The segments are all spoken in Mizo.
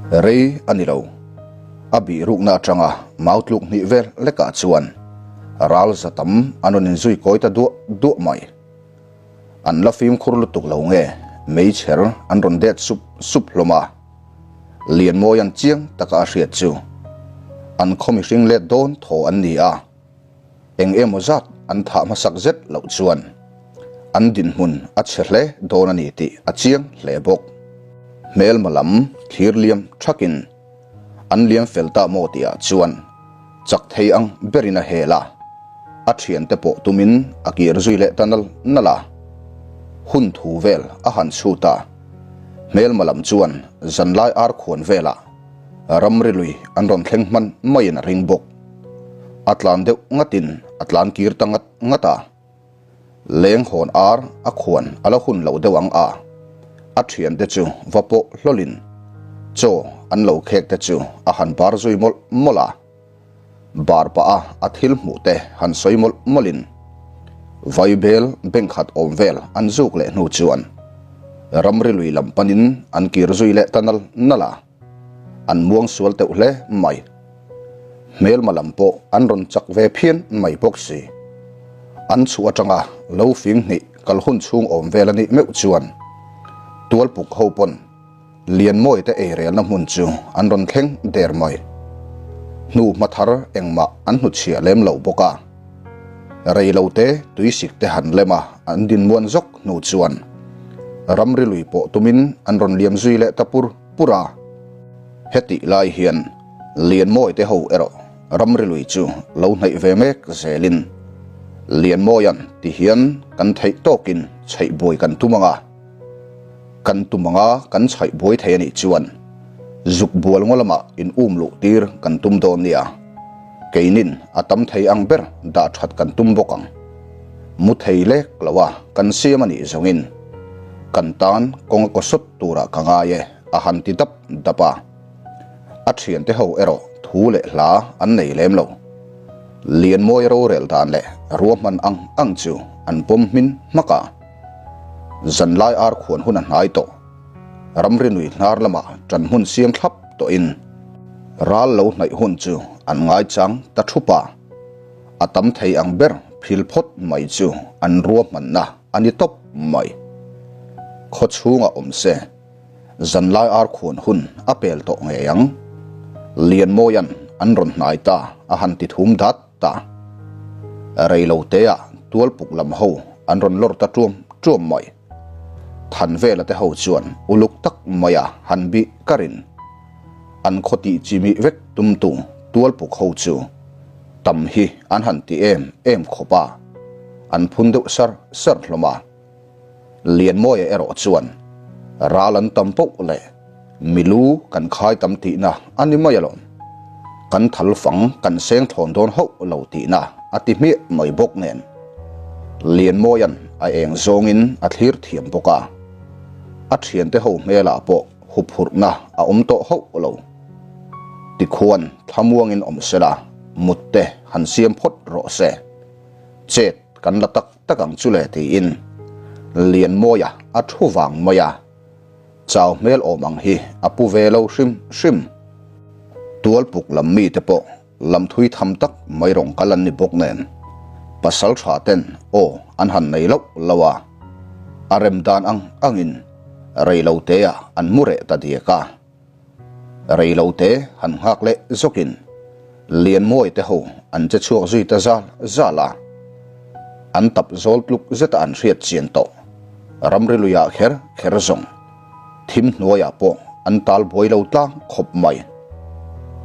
Rei a ni lo. A bih rukna atanga mau tluk hnih vel lekah chuan ral za tam an rawn inzui kawi ta duah duah mai. An la fimkhur lutuk lo nge meichher an rawn det sup sup hlawm a. Lianmawia'n chiang taka a hriat chu an khaw mihring let dawn thaw an ni a. Eng emaw zat an thah hmasak zet loh chuan an dinhmun a chhe hle dawn a ni tih a chiang hle bawk. Hmelma lam thlir liam thakin an liam fel ta maw tihah chuan chak thei ang berin a hel a, a thiante pawh tumin a kir zui leh ta nal nal a. Hun thu vel a han chhut a, hmelma lam chuan zanlai ar khuan velah ramri lui an rawn thleng hman maiin a ring bawk. A tlan deuh ngatin a tlan kir ta ngat ngat a. Leng hawn ar a khuan a la hun loh deuh ang a, a thiante chu va pawh hlawlin chaw an lo khek te chu a han bar zui mawlh mawlh a. Bar pah a a thil hmuh te han sawi mawlh mawlhin Vaibel bank khat awm vel an zuk leh hnu chuan ramri lui lam panin an kir zui leh ta nal nal a. An muang sual teuh hle mai. Hmelma lam pawh an rawn chak ve phian mai bawk si. An chhuah atanga lo fing hnih kal hun chhung awm vel a nih meuh chuan Tualpuk ho pawn Lianmawi te eirelna hmun chu an rawn thleng der mai. Hnu hma thar engmah an hnutchhiah lem lo bawk a. Reilo te tuisik te han lem a an dinmuan zawk hnu chuan ramri lui pawh tumin an rawn liam zui leh ta pur pur a. Hetih lai hian Lianmawi te ho erawh ramri lui chu lo hnaih ve mek zelin Lianmawia'n ti hian kan theih tawkin chheih buai kan tum ang a, kan tum ang a kan chhaih buai thei a nih chuan zuk bual ngaw lamah in um luh tir kan tum dawn nia. Keinin a tam thei ang ber dah that kan tum bawk ang. Mu thei lek lo a kan siam a nih zawngin kan tan kawng a kawsawt turah ka ngai e a han ti dap dap a. A thiante ho erawh thu leh hla an nei lem lo. Lianmawi rorel dan leh ruahman ang ang chu an pawm hmin hmak a. Zanlai ar khuan hun a hnai tawh. Ramri nui hnar lamah ṭan hmun siam thlap tawhin ral lo hnaih hun chu an ngaichang ta thup a. A tam thei ang ber phil phawt mai chu an ruahmanna a ni tawp mai. Khaw chhungah awm se, zanlai ar khuan hun a pel tawh ngei ang. Lianmawia'n an rawn hnai ta a han ti thum dat ta. Reiloteah tualpuk lam ho an rawn lawr ta ṭuam ṭuam mai. Thanvela te ho chuan uluk tak maia han bih karin an khaw tih chimih vek tumtu tualpuk ho chu tam hi an han ti em em khawp a, an phun deuh sar sar hlawm a. Lianmawia erawh chuan ral an tam poh leh milu kan khai tam tihna a ni mai alawm. Kan thal fang kan seng thlawn dawn hauh lo tihna a ti hmiah mai bawk nen. Lianmawia'n a eng zawngin a thlir thiam bawk a, a thiante ho hmelah pawh huphurhna a awm tawh hauh lo. Tikhuan thlamuangin awm sela, mut te han siam phawt rawh se. Chet kan la tak tak ang chu le tiin Lianmawia a thu vang mai a, chau hmel awm ang hi a pu ve lo hrim hrim. Tualpuk lam mite pawh Lam thui tham tak mai rawng kal an ni bawk nen pasal tha ten aw an han nei loh loh a, a rem dan ang angin rei lo te ah an mu reh ta diak a. Rei lo te han nghak leh zawkin Lianmawi te ho an che chhuak zui ta zal zal a, an tap zawl tluk zeta an hriat chian tawh ramri luiah kher kher zawng. Thim hnuaiah pawh an tal buai lo tlang khawp mai.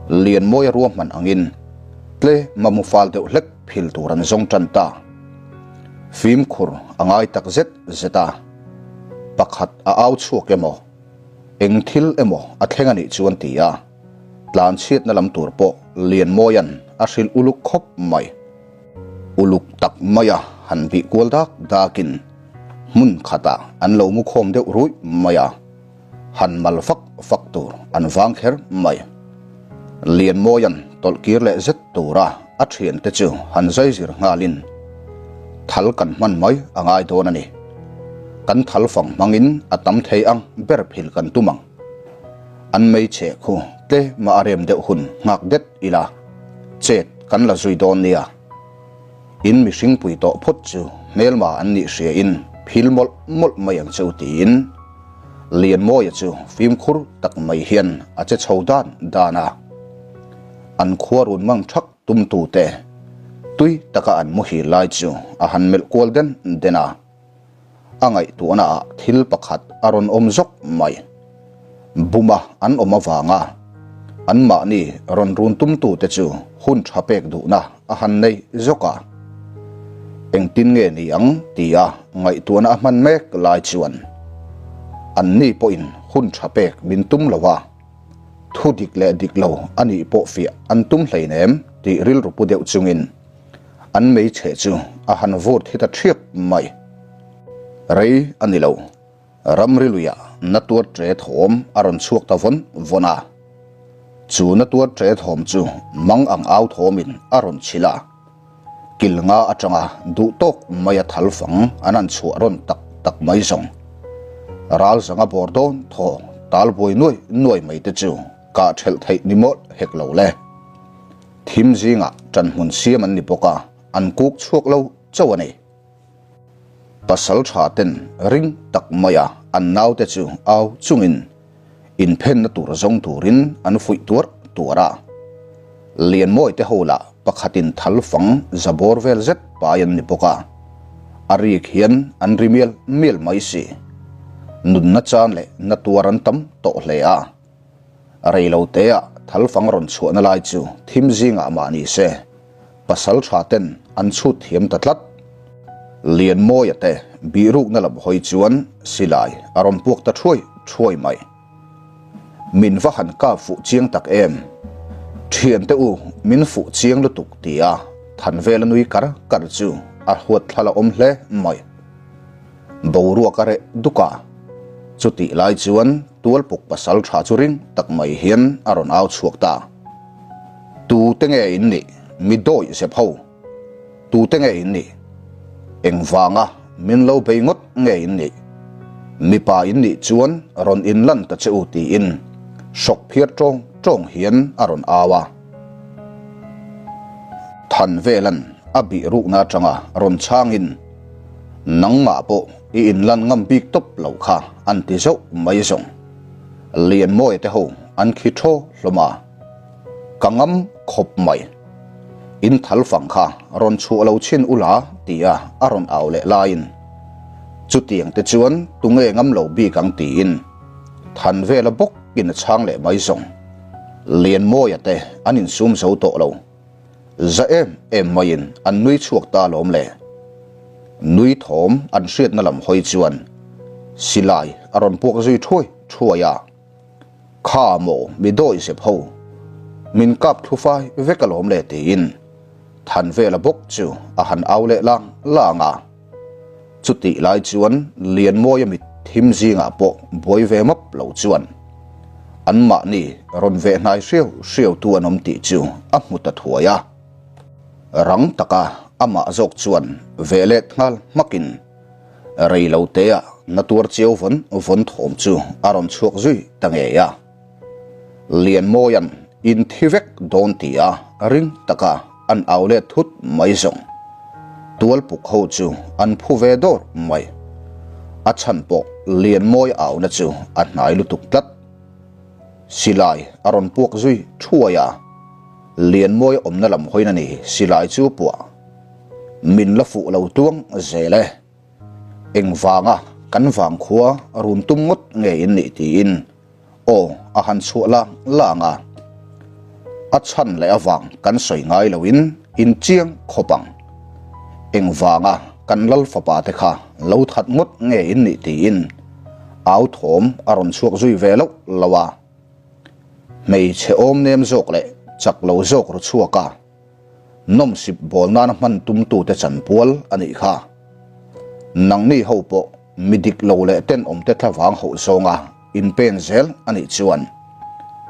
Lianmawia ruahman angin tle mamu fal deuh hlek phil tur an zawng tan ta. Fimkhur a ngai tak zet zet a, pakhat a au chhuak emaw, eng thil emaw a thleng a nih chuan ti a, tlanchhiatna lam tur pawh Lianmawia'n a hrilh uluk khawp mai. Uluk tak maia han bih kual dak dakin hmun khatah an lo mu khawm deuh ruih mai a, han mal fak fak tur an vang kher mai. Lianmawia'n tawlh kir leh zet tura a thiante chu han zai zir nghalin, Thal kan hman mai a ngai dawn a ni. Kan thal fang hmangin a tam thei ang ber phil kan tum ang. An mei cheh khu tlema a rem deuh hun nghak det ila, chet kan la zui dawn nia. In mihring pui tawh phawt chu hmelma an nih hria in phil mawlh mawlh mai ang cheu tiin Lianmawia chu fimkhur tak mai hian a che chho dan dan a. An khua run mang thak tum tute tui taka an muhil lai chu a han melh kual den den a. A ngaihtuahna ah thil pakhat a rawn awm zawk mai. Buma an awm avanga anmahni rawn run tumtute chu hun tha pek duhna a han nei zawk a. Engtin nge ni ang tia ngaihtuahna a hman mek lai chuan anni pawhin hun tha pek min tum lo a, thu dik leh dik lo a nih pawh fiah an tum hleinem tih rilru pu deuh chungin an meichhe chu a han vur thi ta thiap mai. Rei a ni lo. Ramri luiah na tuar ṭe thawm a rawn chhuak ta vawn vawn a. Chu na tuar ṭe thawm chu mang ang au thawmin a rawn chhilh a. Kil nga aṭanga duh tawk maia thal fang an han chhuah rawn tak tak mai zawng. Ral zanga bawr dawn thaw tal buai nuai nuai mai te chu kah ṭhelh theih ni mawlh hek lo le. Thim zingah ṭanhmun siam an ni bawk a, an kuk chhuak lo chauh a ni. Pasal tha ten ring tak maia an naute chu au chungin inphenna tur zawng turin an fuih tuar tuar a. Lianmawi te ho lah pakhatin thal fang za bawr vel zet pai an ni bawk a, a rik hian an ri mial mial mai si. Nunna chan leh na tuar an tam tawh hle a. Reilo teah thal fang rawn chhuahna lai chu thim zingah mah ni se, pasal tha ten an chhut thiam ta tlat. Lianmawia te bihrukna lam hawi chuan silai a rawn puak ta thuai thuai mai. Min va han kap fuh chiang tak em? Thiante u, min fuh chiang lutuk tia Thanvela nui kar kar chu a huat thla la awm hle mai. Boruak a reh duk a, chutih lai chuan Tualpuk pasal tha chu ring tak mai hian a rawn au chhuak ta. Tute nge in nih? Mi dawih zep ho. Tute nge in nih? Engvanga min lo bei ngawt nge in nih? Mipa in nih chuan rawn in lan ta che u tiin hrawk phiar tawng tawng hian a rawn au a. Thanvelan a bih rukna atanga rawn chhangin Nangmah pawh i inlan ngam bik tawp lo kha an ti zauh mai zawng. Lianmawia te ho an khi thaw hlawm a, ka ngam khawp mai. In thal fang kha rawn chhuah lo chhin ula tia a rawn au leh laiin chutiang te chuan tunge ngam lo bik ang tiin Thanvela bawkin a chhang leh mai zawng. Lianmawia te an insum zo tawh lo. Za em em maiin an nui chhuak ta alawm le. Nui thawm an hriatna lam hawi chuan silai a rawn puak zui thuai thuai a. Kha maw mi dawi zep ho, min kap thlu fai vek alawm le tiin Thanvela bawk chu a han au leh lang lang a. Chutih lai chuan Lianmawia mit thim zingah pawh buai ve map lo chuan anmahni rawn veh hnai hriau hriau tu an awm tih chu a hmu ta thuai a. Rang taka amah zawk chuan veh let nghal hmakin rei lo teah na tuar chiau vawn vawn thawm chu a rawn chhuak zui ta ngei a. Lianmawia'n in thi vek dawn ti a ring taka an au let thut mai zawng. Tualpuk ho chu an phu ve dawr mai. A chhan pawh Lianmawi auna chu a hnai lutuk tlat. Silai a rawn puak zui thuai a, Lianmawi awmna lam hawiin a ni silai chu puah. Min la fuh lo tuang zel e. Engvanga kan vangkhua run tum ngawt nge in nih tiin Aw, a han chhuah lang lang a. A chhan leh avang kan sawi ngai loin in chiang khawp ang. Engvanga kan lal fapa te kha lo that ngawt nge in nih tiin au thawm a rawn chhuak zui ve loh lo a. Hmeichhe awm nem zawk leh chak lo zawk ru chhuak a. Nawmsip bawl nana hman tumtute chanpual a nih kha. Nangni ho pawh mi dik lo leh tenawmte thlavang hauh zawnga inpen zel a nih chuan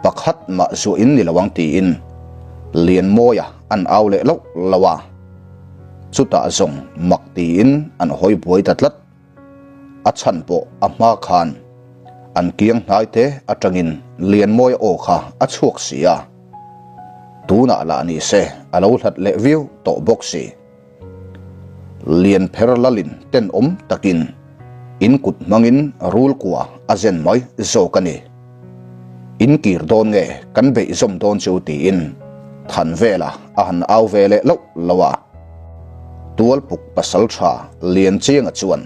pakhat mah zuah in ni lo ang tiin Lianmawia an au leh loh loh a. Chutah zawng mak tiin an hawi buai ta tlat. A chhan pawh a hma khan. An kiang hnai te atangin Lianmawia aw kha a chhuak si a. Tunah lah ni se a lo hlat leh viau tawh bawk si. Lian pher lalin tenawm takin in kut hmangin rul kua a zen mai zawk a ni. In kir dawn nge kan beih zawm dawn chu tiin Thanvela a han au ve leh loh loh a. Tualpuk pasal tha Lianchianga chuan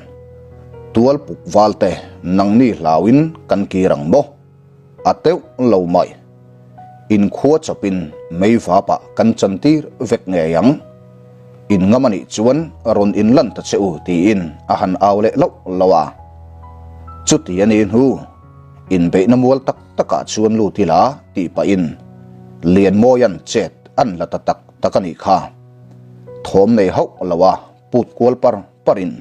Tualpuk valte nangni hlauin kan kir ang maw? A teuh lo mai. Inkhua chawpin mei vapah kan chantir vek ngei ang. In ngam anih chuan rawn inlan ta che u tiin a han au leh loh loh a. Chuti a ni hnu, inbeihna mual tak takah chuan lut ila tih pahin Lianmawia'n chet an la ta tak tak a nih kha. Thawm nei hauh lo a put kual par parin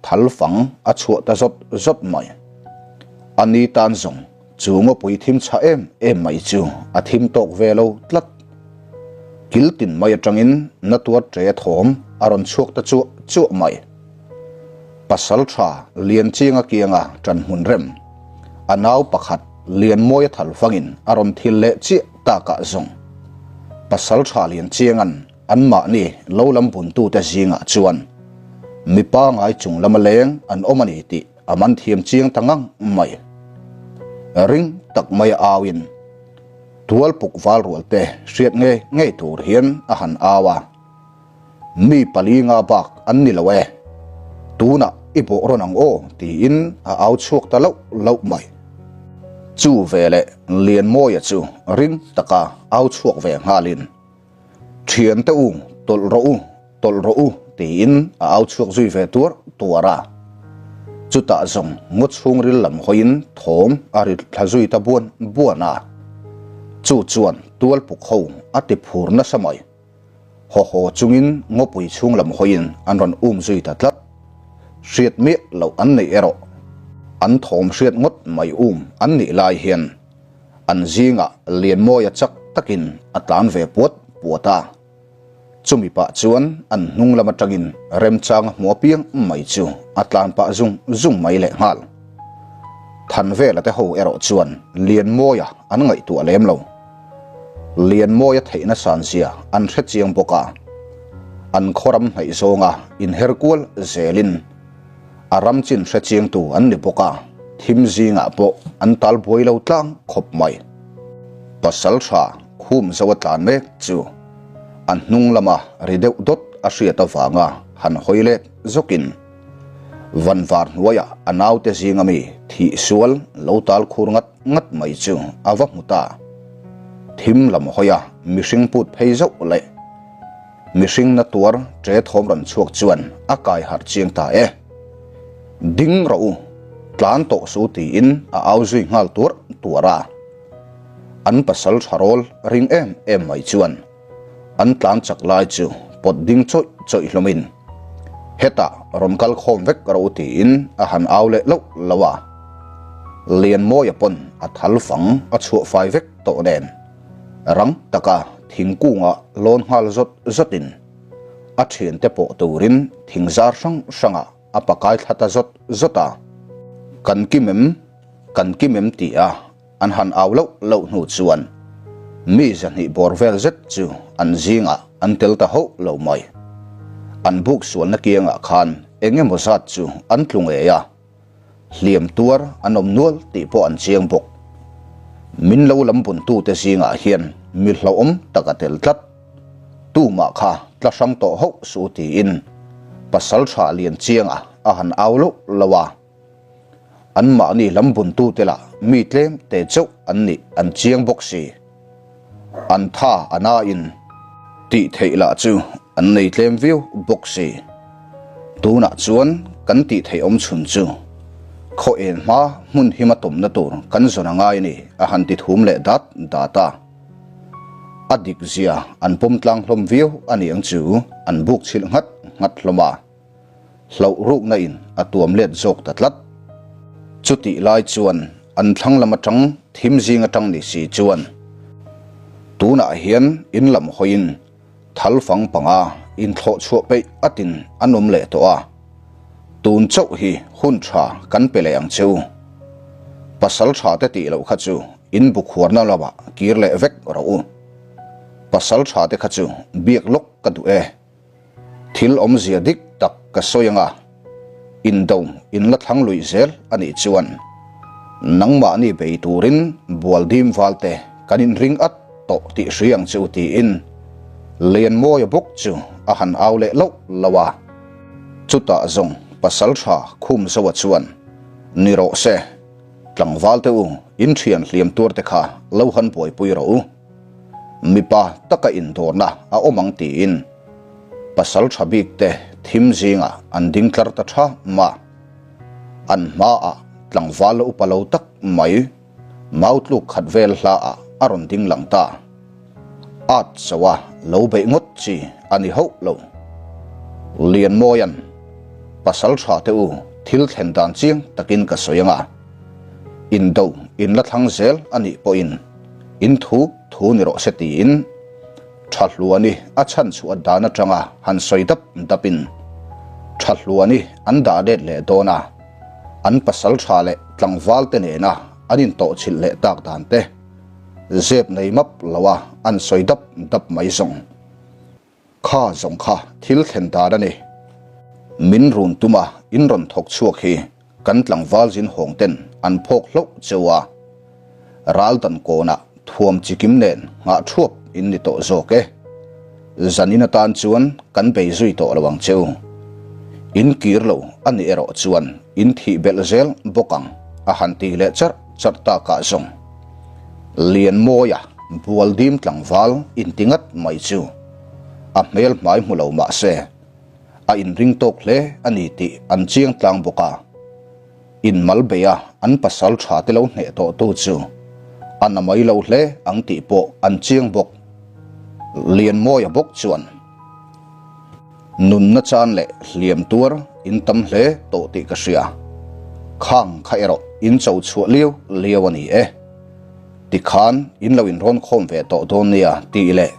Thal fang a chhuah ta zawt zawt mai. A ni tan zawng chu ngawpui thim chhah em em mai chu a thim tawk ve lo tlat. Kil tin mai atangin na tuar ṭe thawm a rawn chhuak ta chuah chuah mai. Pasal tha Lianchianga kianga ṭan hmun rem a nau pakhat Lianmawia thal fangin a rawn thil leh chiah takah zawng Pasal tha Lianchianga'n Anmahni lo lam buntute zingah chuan mi pangai chung lama leng an awm a ni tih a man thiam chiang ta ngang mai. Ring tak mai a auin tualpuk valrualte hriat ngei ngei tur hian a han au a, Mi palinga bak an ni lo e, tunah i bawh rawn ang aw tiin a au chhuak ta loh loh mai. Chu veleh Lianmawia chu ring taka au chhuak ve nghalin, Thiante u, tawlh rawh u, tawlh rawh u, tiin a au chhuak zui ve tuar tuar a. Chutah zawng ngaw chhungril lam hawiin thawm a ri thla zui ta buan buan a. Chu chuan tualpuk ho a ti phur nasa mai. Haw haw chungin ngawpui chhung lam hawiin an rawn um zui ta tlat. Hriat miah loh an neih erawh an thawm hriat ngawt mai um an nih lai hian An zingah Lianmawia chak takin a tlan ve puat puat a. Chumi pah chuan an hnung lam atangin remchang a hmu apiang mai chu a tlan pah zung zung mai leh nghal. Thanvela te ho erawh chuan Lianmawia an ngaihtuah lem lo. Lianmawia theihna sanzia an hre chiang bawk a, an khawram hnaih zawnga inher kual zelin, A ram chin hre chiangtu an ni bawk a, thim zingah pawh an tal buai lo tlang khawp mai. Pasal tha khum zo a tlan mek chu a hnung lama ri deuh dawt a hriat avanga han hawi let zawkin vanvar hnuaiah a naute zinga mi thih sual lo tal khur ngat ngat mai chu a va hmu ta. Thim lam hawia mihring put phei zauh leh Mihring na tuar ṭe thawm rawn chhuak chuan a kai harh chiang ta e. Ding rawh u, tlan tawh su tiin a au zui nghal tuarh tuarh a. An pasal tha rawl ring em em mai chuan an tlan chak lai chu pawt ding chawih chawih hlawmin hetah rawn kal khawm vek rawh u tiin a han au leh loh loh a. Lianmawia pawn a thal fang a chhuah fai vek tawh nen. Rang taka thingkunga lawn nghal zawt zawtin a thiante pawh turin thingzar hrang hrangah a pakai thla ta zawt zawt a. Kan kim em? Kan kim em? ti a an han au loh loh hnu chuan mi zahnih bawr vel zet chu an zingah an tel ta hauh lo mai. An buk sualna kiangah khan eng emaw zat chu an tlu ngei a. Hliam tuar an awm nual tih pawh an chiang bawk. Min lo lam buntute zingah hian mi hlauhawm tak a tel tlat. Tumah kha tla hrang tawh hauh suh tiin pasal tha lian chianga a han au loh loh a. Anmahni lam buntute lah mi tlem te chauh an nih an chiang bawk si. An tha a nain tih theih lah chu an nei tlem viau bawk si. Tunah chuan kan tih theih awm chhun chu khaw en hma hmun hima tawmna tur kan zawn a ngai a ni a han ti thum leh dat dat a. A dik zia an pawm tlang hlawm viau a niang chu an buk chhilh nghat nghat hlawm a. Hlauh rukna in a tuam let zawk ta tlat. Chutih lai chuan an thlang lam atang thim zing atang ni si chuan tunah hian in lam hawiin thal fang panga inthlawh chhuah peih atin an awm leh tawh a, tun chauh hi hun tha kan pe leh ang che u. Pasalṭha te tih loh kha chu in bu khuarna lamah kir leh vek rawh u. Pasalṭha te kha chu biak lawk ka duh e. Thil awmzia dik tak ka sawi anga indo in la thlang luih zel a nih chuan nangmahni bei turin bualdim valte kan inring at tawh tih hri ang che u tiin Lianmawia bawk chu a han au leh loh loh a. Chutah zawng pasalṭha Khumzoa chuan ni rawh se, tlangvalte u in thian hliam tuarte kha lo han buaipui rawh u. Mipa taka indawrna a awm ang tiin pasal tha bik te thim zingah an ding tlar ta tha ma. An hmaah tlangval la upa lo tak mai mau tluk khat vel hlaah a rawn ding lang ta. At chauha lo beih ngawt chi a ni hauh lo. Lianmawia'n pasal tha te u thil thlen dan chiang takin ka sawi anga indo in la thlang zel a nih pawhin In thu thu ni rawh se tiin Thahluani a chhan chhuah dan atanga han sawi dap dapin Thahluani an dah let leh dawn a, an pasal tha leh tlangval te nena an intawhchilh leh tak dan te zep nei map loa an sawi dap dap mai zawng. Kha zawng kha thil thlen dan a ni. Min run tuma in rawn thawk chhuak hi kan tlangval zin hawng ten an phawk hlauh cheu a. Ral dan kawnah thuam chikim nen nghah thuap in ni tawh zawk e. Zanin atan chuan kan bei zui tawh lo ang cheu. In kir lo a nih erawh chuan in thih belh zel bawk ang a han ti leh charh charh takah zawng. Lianmawia bualdim tlangval inti ngat mai chu a hmel hmai hmu lo mah se a inring tawk hle a ni tih an chiang tlang bawk a. Inmal beia an pasal tha te lo hneh tawh tu chu a na mai lo hle ang tih pawh an chiang bawk. Lianmawia bawk chuan Nunna chan leh hliam tuar in tam hle tawh tih ka hria. Khang kha erawh in cho chhuah liau liau a ni e. Tikhan in lo inrawn khawm ve tawh dawn nia tih leh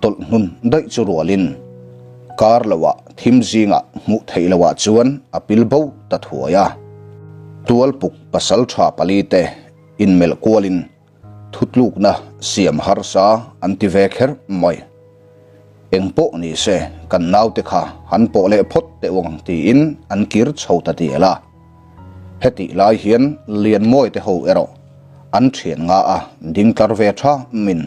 tawlh hnun daih chu rualin kar loah thim zingah hmuh theih loah chuan a pil bo ta thuai a. Tualpuk pasaltha palite inmelh kualin Thutlukna siam harsa an ti ve kher mai. Eng pawh ni se kan naute kha han pawh leh phawt teh ang tiin an kir chho ta dial a. Hetih lai hian Lianmawi te ho erawh an thian nga a ding tlar ve tha min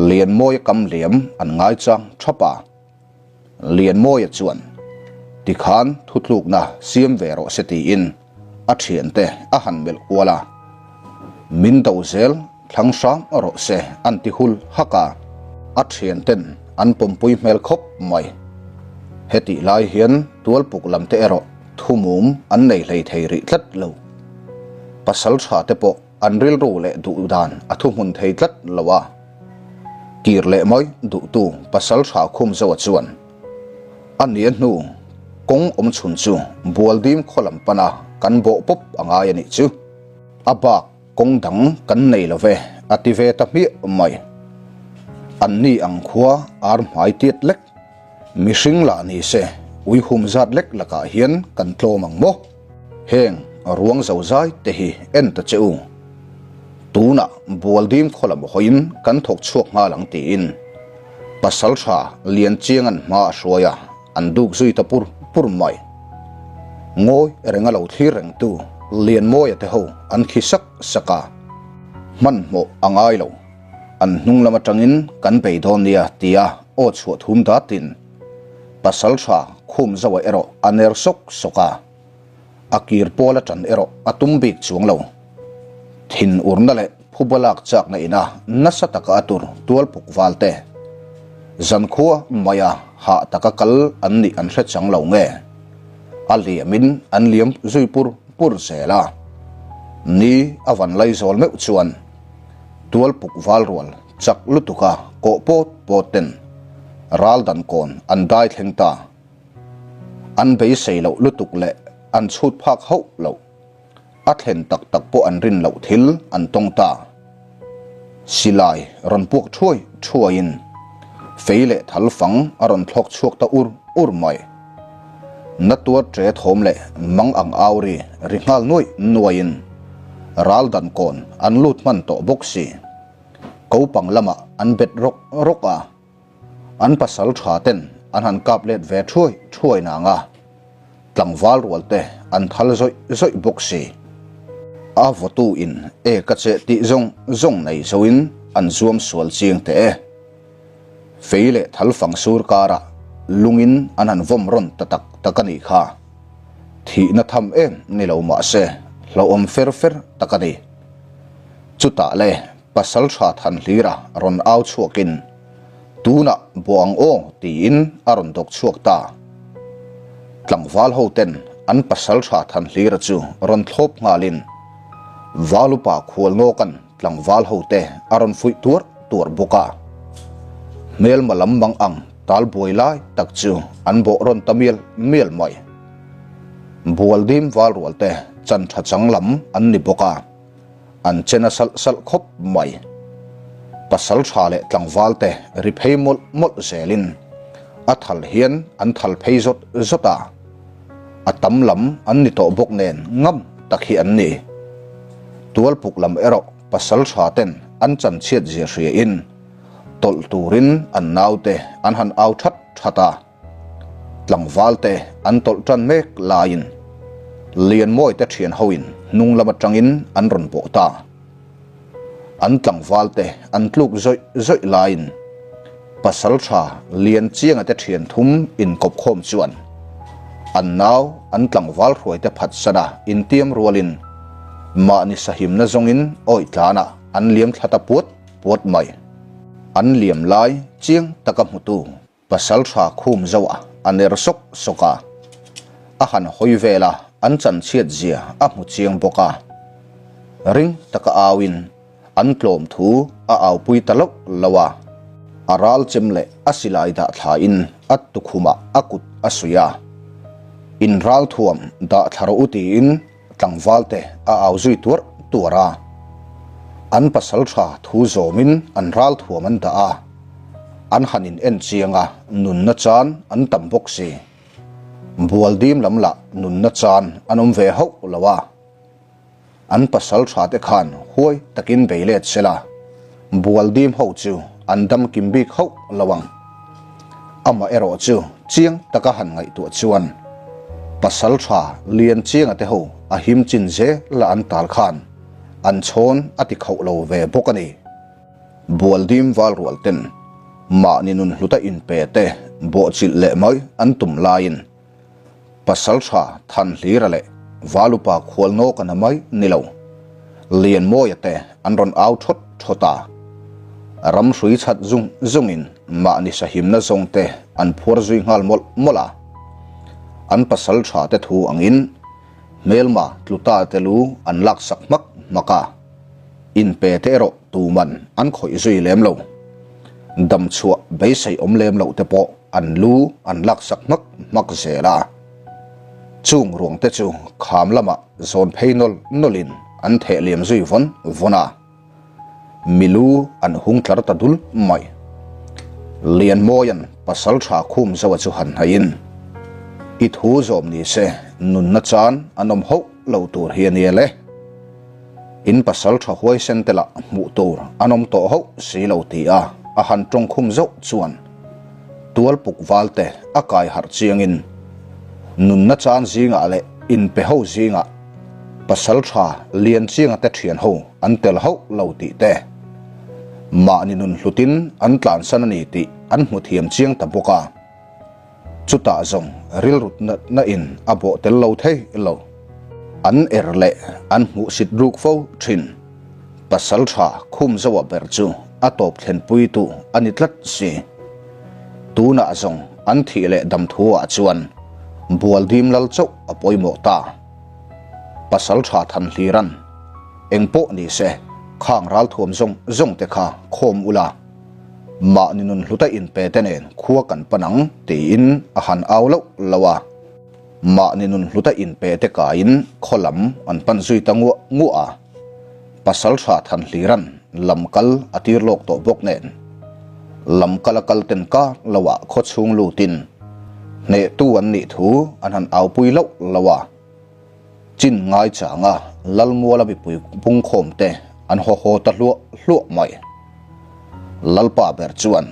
Lianmawia kam liam an ngaichang thap a. Lianmawia chuan tikhan thutlukna siam ve rawh se tiin a thiante a han melh kual a, Min do zel thlang hram rawh se an ti hul hak a, a thianten an pawmpui hmel khawp mai. Hetih lai hian tualpuk lam te erawh thumum an nei hlei thei rih tlat lo. Pasal tha te pawh an rilru leh duh dan a thuhmun thei tlat lo a, kir leh mai duhtu pasal tha khum zoa chuan A nia hnu kawng awm chhun chu Bualdim khaw lam pana kan bawh pawp a ngai a nih chu. A bak kawng dang kan nei lo ve a ti ve ta hmiah mai. An ni ang khua ar hmai tiat lek, mihring lah ni se ui hum zat lek lakah hian kan tlawm ang maw? Heng ruang zo zai te hi en ta che u. Tunah Bualdim khaw lam hawiin kan thawk chhuak nghal ang tiin Pasaltha Lianchianga'n hma a hruai a, an duk zui ta pur pur mai. Ngawi renga lo thlir rengtu Lianmawia te ho an khi sak sak a, hmanhmawh a ngai lo, an hnung lam atangin kan bei dawn nia tia aw chhuah thum datin Pasaltha khum zauh erawh a ner sawk sawk a, a kir pawl a tan erawh a tum bik chuang lo. Thin urna leh phuba lak chakna ina nasa taka a tur tual puk val te, zankhua maia hah taka kal an nih an hre chang lo nge, a liamin an liam zui pur pur zel a. Ni a van lai zawl meuh chuan tual puk val rual chak lutuka kawh pawt pawt ten ral dan kawn an dai thleng ta. An beisei loh lutuk leh an chhut phak hauh loh. A thlen tak tak pawh an rin loh thil an tawng ta. Silai rawn puak thuai thuaiin fei leh thal fang a rawn thlawk chhuak ta ur ur mai. Na tuar tre thawm leh mang ang au ri ri nghal nuai nuaiin Ral dan kawn an lut hman tawh bawk si. Kopang lamah an bet rawk rawk a. An pasal tha ten an han kap let ve thuai thuai nang a. Tlangval rual te an thal zawih zawih bawk si. A vawtu in e ka cheh tih zawng zawng nei zo in an zuam sual chiang teh e. Fei leh thal fang sur karah lungin an han vawm rawn ta tak tak a nih kha. Thihna tham em ni lo mah se hlauhawm fer fer tak a ni. Chutah le pasal tha than hlira rawn au chhuakin tunah buah ang aw tiin a rawn dawk chhuak ta. Tlangval ho ten an pasal tha than hlira chu rawn thlawp nghalin Valupa khualnawkan Tlangval hote a rawn fuih tuarh tuarh bawk a. Hmelma lam mang ang tal buai lai tak chu an bawh rawn ta mial mial mai. Bualdim val rual te chan tha chang lam an ni bawk a, an che na salh salh khawp mai. Pasal tha leh tlangval te ri phei mawlh mawlh zelin a thal hian an thal phei zawt zawt a. A tam lam an ni tawh bawk nen ngam tak hi an ni. Tualpuk lam erawh pasal tha ten an chanchhiat zia hria in tawlh turin an naute an han au that that a. Tlangval te an tawlh tan mek laiin Lianmawi te thian ho in hnung lam atangin an rawn bawh ta. An tlangval te an tluk zawih zawih laiin pasal tha Lianchianga te thian thum inkawp khawm chuan an nau an tlangval hruai te phatsan a intiam rualin mahni sahimna zawngin awih tlanah an liam thla ta puat puat mai. An liam lai chiang taka hmutu Pasal tha khum zauh a, a ner sawk sawk a. A han hawi vel a, an chanchhiat zia a hmu chiang bawk a. Ring taka auin an tlawm thu a aupui ta loh loh a. A ral chem leh a silai dah thlain a tukhumah a kut a suih a. In ral thuam dah thla rawh u tiin tlangval te a au zui tuarh tuarh a. An pasal tha thu zawmin an ral thuam an dah a. An han in en chiang a, nunna chan an tam bawk si. Bual dim lam lah nunna chan an awm ve hauh lo a. An pasal tha te khan huai takin bei let sela, bual dim ho chu an dam kim bik hauh lo ang. Amah erawh chu chiang taka han ngaihtuah chuan pasal tha lian chianga te ho a him chin zel a an tal khan an chhawn a ti khauh lo ve bawk a ni. Bualdim val rual ten mahni nun hluta inpe te bawhchilh leh mai an tum laiin pasal tha Thanhlira leh Valupa khualnawk a na mai ni lo. Lianmawia te an rawn au thawt thawt a. Ram hrui chhat zung zungin mahni sahimna zawng te an phuar zui nghal mawlh mawlh a. An pasal tha te thu angin hmelma tluta te lu an laksak hmak hmak a. Inpe te erawh tuman an khawih zui lem lo. Damchhuah beisei awm lem loh te pawh an lu an laksak hmak hmak zel a. Chung ruang te chu kham lamah zawn phei nawl nawlin an theh liam zui vawn vawn a. Milu an hung tlar ta dul mai. Lianmawia'n pasal tha khum zoa chu han haiin, I thu zawm ni se nunna chan an awm hauh lo tur hi a nia le. In pasal tha huaisen te lah hmuh tur an awm tawh hauh si lo ti a a han tawng khum zauh chuan tualpuk val te a kai harh chiangin nunna chan zingah leh inpe ho zingah pasal tha lian chianga te thian ho an tel hauh lo tih te mahni nun hlutin an tlansan a ni tih an hmu thiam chiang ta bawk a. Chutah zawng rilrut natna in a bawh tel lo thei lo. An er leh an hmuhsit ruk fo thin. Pasal tha khum zoa ber chu a tawp thlenpuitu a ni tlat si. Tunah zawng an thih leh dam thu ah chuan Bualdim lal chauh a pawimawh ta. Pasal tha Thanhliran engpawh ni se khang ralthuam zawng zawng te kha khawm ula. Mahni nun hluta inpe te nen khua kan pan ang tiin a han au loh loh a. Mahni nun hluta inpe te kaiin khaw lam an pan zui ta nguah nguah a. Pasal tha Thanhliran lam kal a tir lawk tawh bawk nen lam kal a kal ten kar loah khaw chhung lutin hnehtu an nih thu an han aupui loh loh a. Chin ngai changa Lalmuala mipui pungkhawm te an haw haw ta hluah hluah mai. Lalpa ber chuan,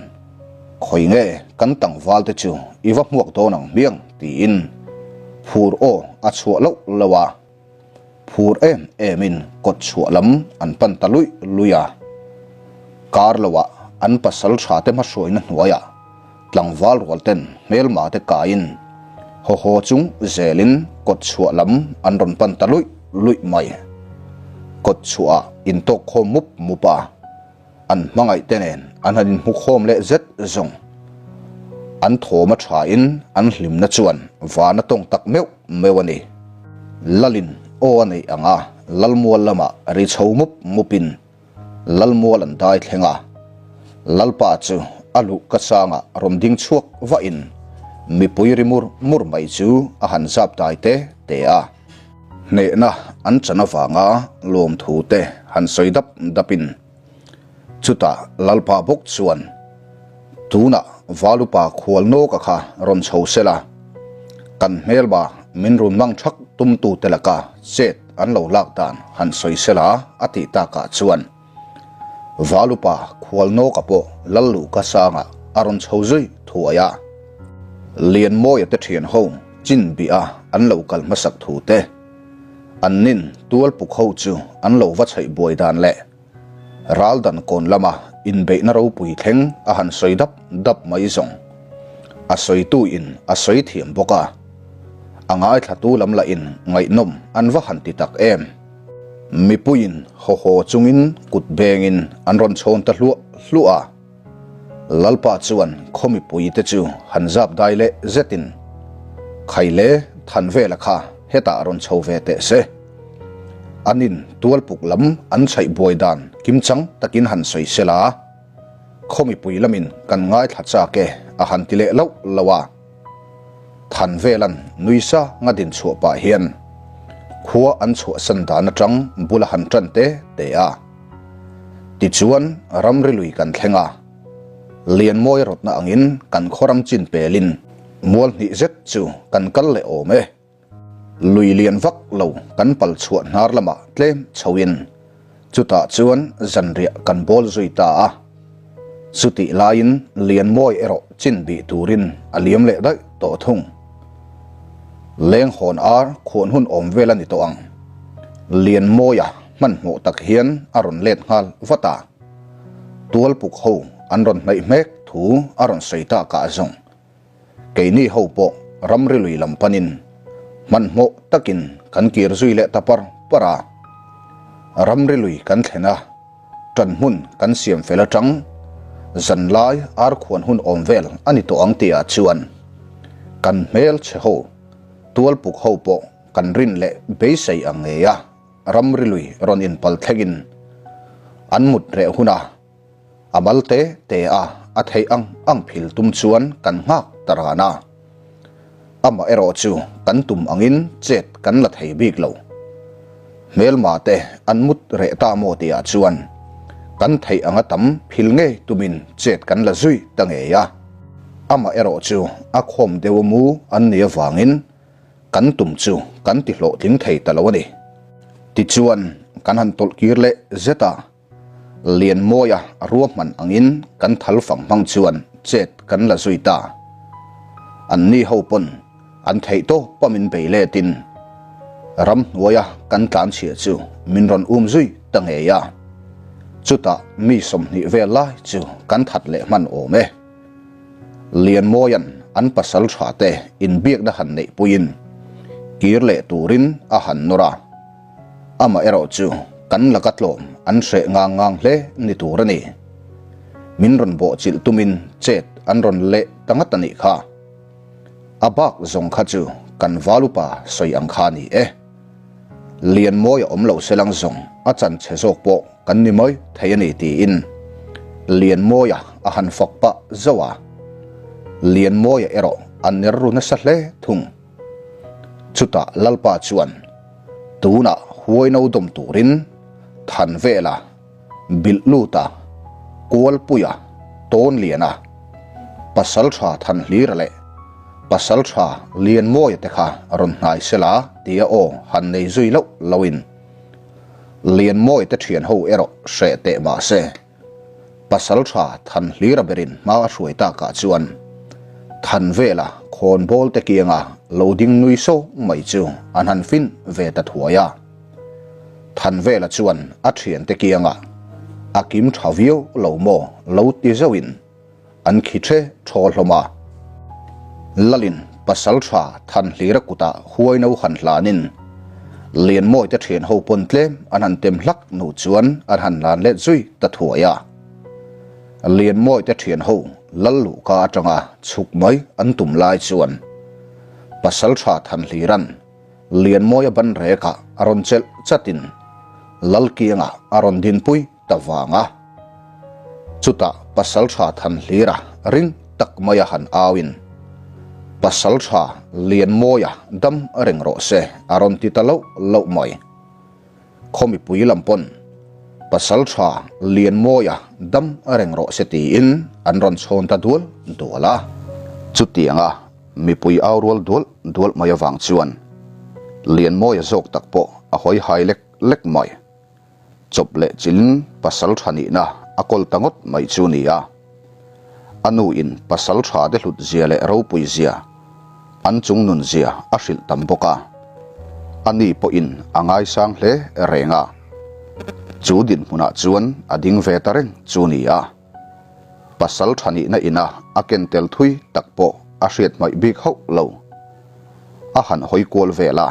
Khawi nge kan tlangval te chu i va hmuak dawn ang hmiang tiin phur aw a chhuah loh loh a. Phur em emin kawt chhuah lam an pan ta luih luih a. Kar loah an pasal tha te hmahruaina hnuaiah tlangval rual ten hmelma te kaiin haw haw chung zelin kawt chhuah lam an rawn pan ta luih luih mai. Kawt chhuahah intawk khawm mup mup a. An hmangaih te nen an han inhmu khawm leh zet zawng. An thawm a thain an hlimna chuan van a tawng tak meuh meuh a ni. Lalin aw a neih ang a, Lalmual lamah ri chho mup mupin Lalmual an dai thleng a. Lalpa chu a luh ka sangah rawn ding chhuak vahin mipui ri mur mur mai chu a han zap dai te te a. Hnehna an chan avanga lawmthu te han sawi dap dapin chutah Lalpa bawk chuan tunah Valupa khual nawka kha rawn chho sela, kan hmelma min run mang thak tumtute laka chet an lo lak dan han sawi sela a tih takah chuan Valupa khual nawka pawh Lalluhka sangah a rawn chho zui thuai a. Lianmawia te thian ho chin bih a an lo kal hmasak thu te, an nin tual puk ho chu an lo va chhaih buai dan leh ral dan kawn lama inbeihna ropui thleng a han sawi dap dap mai zawng. A sawitu in a sawi thiam bawk a, a ngaithlatu lam lah in ngaihnawm an va han ti tak em. Mipuiin haw haw chungin kut bengin an rawn chhawn ta hluah hluah a. Lalpa chuan khaw mipuite chu han zap dai leh zetin, Khaile Thanvela kha hetah rawn chho ve teh se. Anin tualpuk lam an chhaih buai dan kimchang takin han sawi sela, khaw mipui lamin kan ngaithla chak e a han ti leh loh loh a. Thanvela'n nui sanga din chhuah pah hian khua an chhuahsan dan atang bula han tan te te a. Tichuan, ramri lui kan thleng a, Lianmawi rawtna angin kan khawram chin pelin mual hnih zet chu kan kal leh awm e. Lui lian vak lo kan pal chhuah hnar lamah tlem chhoin chutah chuan zanriah kan bawl zui ta a. Chutih laiin Lianmawi erawh chin bih turin a liam leh daih tawh thung. Lenghawn ar khuan hun awm vel a ni tawh ang. Lianmawia hmanhmawh tak hian a rawn let nghal vat a. Tualpuk ho an rawn hnaih hmek thu a rawn sawi tak ah zawng. Keini ho pawh ramri lui lam panin hmanhmawh takin kan kir zui leh ta par par a. Ramri lui kan thlen a, ṭan hmun kan siam fel aṭang zanlai ar khuan hun awm vel a ni tawh ang tihah chuan kan hmel chhe ho, tualpuk ho pawh kan rin leh beisei ang ngei a ramri lui rawn inpal thlengin an mut reh huna a mal te te a a theih ang ang phil tum chuan kan nghak ta ran a. Amah erawh chu kan tum angin chet kan la thei bik lo. Hmelma te an mut reh ta maw tihah chuan kan theih anga tam phil ngei tumin chet kan la zui ta ngei a. Amah erawh chu a khawm deuh a mu an nih avangin Kan tum chu kan ti hlawhtling thei ta lo a ni. Tichuan, kan han tawlh kir leh zet a, Lianmawia ruahman angin kan thal fang hmang chuan chet kan la zui ta. Anni ho pawn an theih tawp a min bei letin ramhnuaia kan tlanchhia chu min rawn um zui ta ngei a. Chutah mi 20 vel lai chu kan that leh hman awm e. Lianmawia'n an pasal tha te inbiakna han neih puiin kir leh turin a han nawr a, amaherawh chu kan laka tlawm an hreh ngang ngang hle ni tur a ni. Min rawn bawhchilh tumin chet an rawn leh ta ngat a nih kha. A bak zawng kha chu kan valupa sawi ang kha a ni e. Lianmawia awm lo se lang zawng a chan chhe zawk pawh kan ni mai thei a ni tiin Lianmawia a han fak pah zauh a. Lianmawia erawh a ner ru nasa hle thung. Chutah Lalpa chuan tunah huai no dawm turin Thanvela, Bilhluta, Kualpuia, Tawnliana, Pasaltha Thanhlira leh. Pasalṭha Lianmawia te kha rawn hnai sela tia aw han nei zui loh loin Lianmawia te ṭhian ho erawh hreh teh mah se Pasalṭha Thanhlira berin hma a hruai takah chuan Thanvela khawnbawl te kianga lo ding nui so mai chu an han fin ve ta thuai a. Thanvela chuan a ṭhiante kianga a kim ṭha viau lo maw lo ti zauhin an khi ṭhe ṭhaw hlawm a. Lalin pasalṭha Thanhlira kutah huaino han hlanin Lianmawite ṭhian ho pawn tlem an han tem hlak hnu chuan an han lan let zui ta thuai a. Lianmawite ṭhian ho lal luhka aṭanga chhuk mai an tum lai chuan pasalṭha Thanhlira'n Lianmawia ban rekah a rawn chelh chatin Lalkianga a rawn dinpui ta vang a. Chutah Pasalṭha Thanhlira ring tak maia han auin, Pasalṭha Lianmawia dam reng rawh se a rawn ti ta loh loh mai. Khaw mipui lam pawn Pasalṭha Lianmawia dam reng rawh se tiin an rawn chhawn ta dual dual a. Chutianga mipui au rual dual dual mai avang chuan Lianmawia zawk tak pawh a hawi hai lek lek mai. Chawp leh chilin pasal tha nihna a kawl ta ngawt mai chu ni a. A nu in pasal tha te hlut zia leh ropui zia, an chung nun zia a hrilh tam bawk a. A ni pawhin a ngaisang hle reng a. Chu dinhmunah chuan a ding ve ta reng chu ni a. Pasal tha nihna ina a ken tel thui tak pawh a hriat hmaih bik hauh lo. A han hawi kual vel a.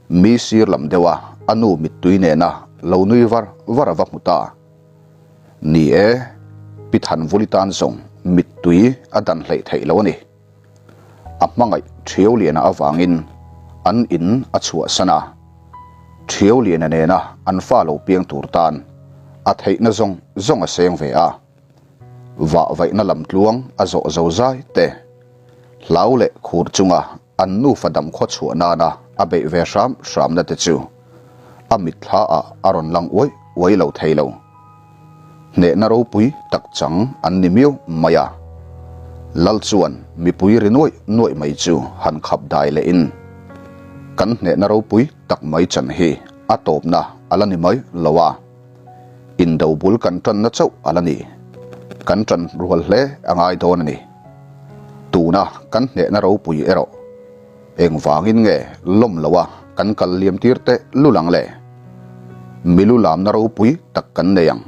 Mi sir lam deuh a a nu mittui nena lo nui var var a va hmu ta. Ni e, Pi Thanvuli tan zawng mittui a dan hleih theih lo a ni. A hmangaih Thiauliana avangin an in a chhuahsan a, Thiauliana nena an fa lo piang tur tan a theihna zawng zawng a seng ve a. Vahvaihna lamtluang a zawh zo zai te, hlau leh khur chunga An nufa dam khaw chhuah nana a beih ve hram hramna te chu a mitthla ah a rawn lang uai uai lo thei lo. Hnehna ropui tak chang an ni miau mai a. Lal chuan mipui ri nuaih nuaih mai chu han khap dai leh in, Kan hnehna ropui tak mai chan hi a tawpna a la ni mai lo a, indo bul kan tanna chauh a la ni. Kan tan rual hle a ngai dawn a ni. Tuna kan hnehna ropui erawh engvangin nge lawm loa kan kal liam tir teh lul ang le? Milu lamna ropui tak kan nei ang.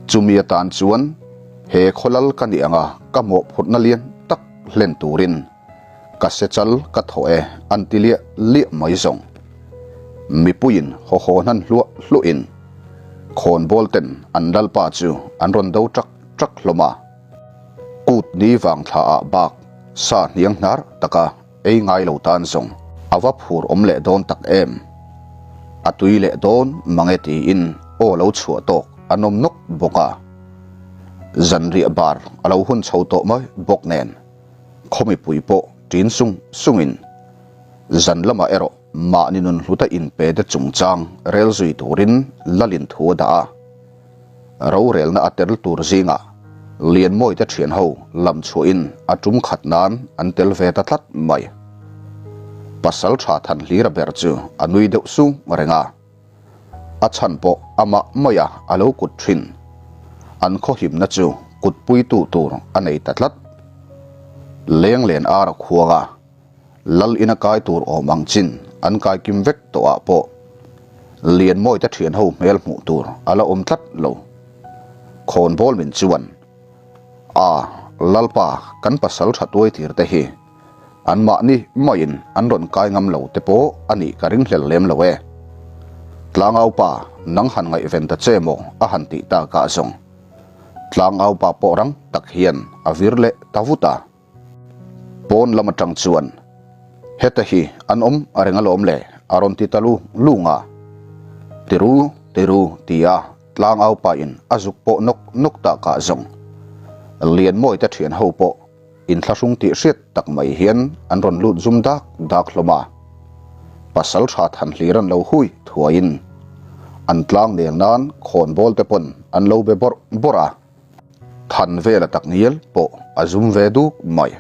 Chumi atan chuan he khawlal ka nih anga ka mawhphurhna lian tak hlen turin ka se chal ka thaw e an ti liah liah mai zawng. Mipuiin haw haw hnan hluah hluahin khawnbawl ten an lalpa chu an rawn do ṭak ṭak hlawm a. Kut ni vang thla ah bak sa hniang hnar taka ei ngai lo tan zawng a va phur awm leh dawn tak em. A tui leh dawn mange tiin aw lo chhuah tawk a nawm nawk bawk a. Zanriah bar a lo hun chho tawh mai bawk nen khaw mipui pawh ṭin sung sungin zan lamah erawh mahni nun hluta inpe te chungchang rel zui turin Lalin thu a dah a. Rorelna a tel tur zingah Lianmawite thian ho lam chhuahin a tum khat nan an tel ve ta tlat mai. Pasal tha Thanhlira ber chu a nui deuh sung reng a. A chhan pawh amah maia a lo kut thin. An khawhimna chu kutpuitu tur a nei ta tlat. Lenglen ar a khuang a. Lal ina kai tur awm ang chin an kai kim vek tawh ah pawh Lianmawite thian ho hmel hmuh tur a la awm tlat lo. Khawnbawl min chuan, A, Lalpa kan pasal tha tuai tir te hi an mahni maiin an rawn kai ngam lo te pawh a nih ka ring hlel lem lo e. Tlangau pa nang han ngaihven ta che maw a han tih tak ah zawng Tlangau pa pawh rang tak hian a vir leh ta vut a. Pawn lam atang chuan, Heta hi an awm a reng alawm le, a rawn ti ta lu lung a. Tiru, tiru, tia tlangau pain a zuk pawh nawk nawk ta kah zawng. Lianmawi te thian ho pawh inthlahrung tih hriat tak mai hian an rawn lut zum dak dak hlawm a. Pasal tha than hlir an lo hui thuaiin an tlang nel nan khawnbawl te pawn an lo be bawrh bawrh a. Than vela tak ngial pawh a zum ve duk mai.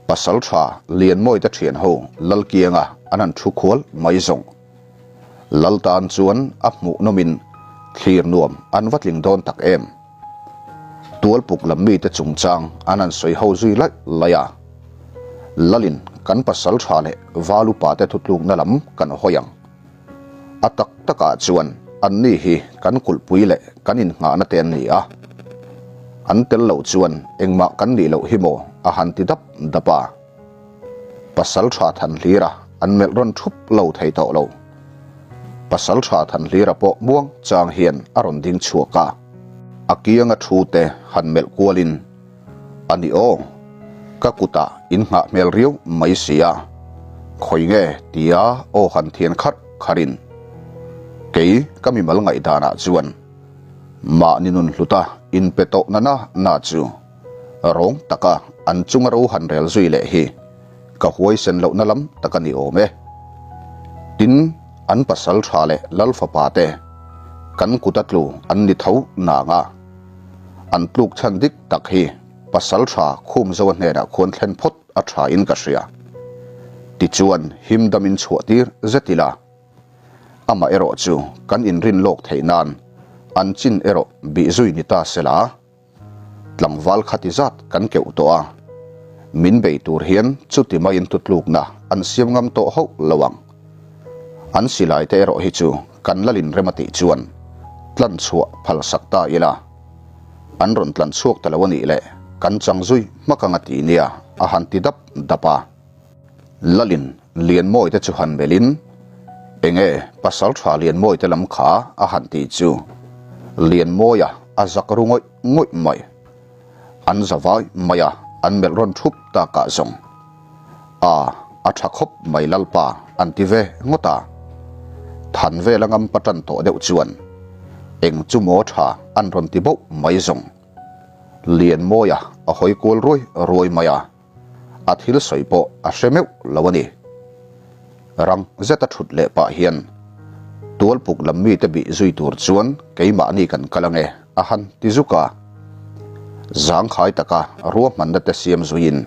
Pasalṭha Lianmawite ṭhian ho lal kianga an han ṭhu khual mai zawng. Lal tan chuan a hmuhnawmin thlir nuam an va tling dawn tak em. Tualpuk lam mite chungchang an han sawi ho zui laih laih a. Lalin kan pasalṭha leh val upate thutlukna lam kan hawi ang. A tak takah chuan anni hi kan kulhpui leh kan innghahna te an ni a. An tel loh chuan engmah kan nih loh hi maw a han ti dap dap a. Pasalṭha Thanhlira an melh rawn thup lo thei tawh lo. Pasalṭha Thanhlira pawh muang chang hian a rawn ding chhuak a. A kianga thu te han melh kualin, A ni aw, ka kutah in nghah hmel riau mai si a, khawi nge tia aw han thian kharh kharhin, Kei ka mimal ngaihdanah chuan mahni nun hluta inpe tawh na na na chu Rawng taka an chunga ro han rel zui leh hi ka huaisen lohna lam tak a ni awm e. Tin, an pasal tha leh lal fapa te kan kut a tlu an ni tho nang a, an tluk chhan dik tak hi pasal tha khum zo a hnenah khuan thlen phawt a tha in ka hria. Tichuan him dam in chhuah tir zet ila, amah erawh chu kan inrin lawk theih nan an chin erawh bih zui ni ta sela. Tlangval khati zat kan keuh tawh a, min bei tur hian chuti maiin tutlukna an siam ngam tawh hauh lo ang. An silai te erawh hi chu kan lalin rem a tih chuan tlan chhuah phal sak ta ila, an rawn tlan chhuak ta lo a nih leh kan chang zui hmak ang a ti nia a han ti dap dap a. Lalin Lianmawi te chu han melhin, Enge pasal tha Lianmawi te lam kha a han ti chu Lianmawia a zak ru ngawih ngawih mai. An za vai mai a, an melh rawn thup takah zawng. A, a tha khawp mai Lalpa an ti ve ngawt a. Than vela ngam pa tan tawh deuh chuan eng chu maw tha an rawn ti bauh mai zawng. Lianmawia a hawi kual ruai ruai mai a. A thil sawi pawh a hre meuh lo a ni. Rang zeta thut leh pah hian Tualpuk lam mite bih zui tur chuan keimahni kan kal ange a han ti zuk a. Zangkhai taka ruahmanna te siam zuiin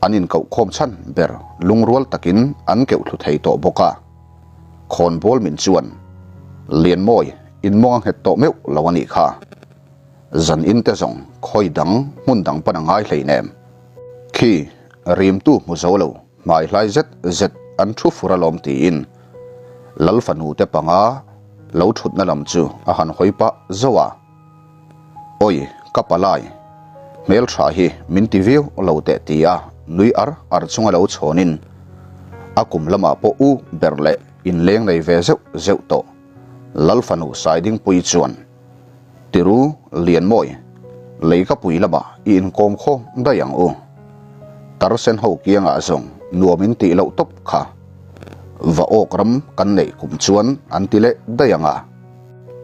an inkohkhawm chhan ber lungrual takin an keuh thlu thei tawh bawk a. Khawnbawl min chuan Lianmawi inmawng a nghet tawh meuh lo a nih kha. Zan in te zawng khawi dang hmun dang pan a ngai hleinem. Khi rimtu hmu zo lo hmai hlai zet zet an thu fur alawm tiin Lal fanu te panga lo thutna lam chu a han hawi pah zauh a. Awi ka palai, hmeltha hi min ti viau lo teh tia nui ar ar chunga lo chhawnin a kum lamah pawh u ber leh inleng nei ve zeuh zeuh tawh Lal fanu Saidingpuii chuan Tiru Lianmawi, lei ka pui lamah i inkawm khaw daih ang u. Tarsen ho kiangah zawng nuam in tih loh tawp kha. Va awk ram kan neih kum chuan an ti leh daih ang a.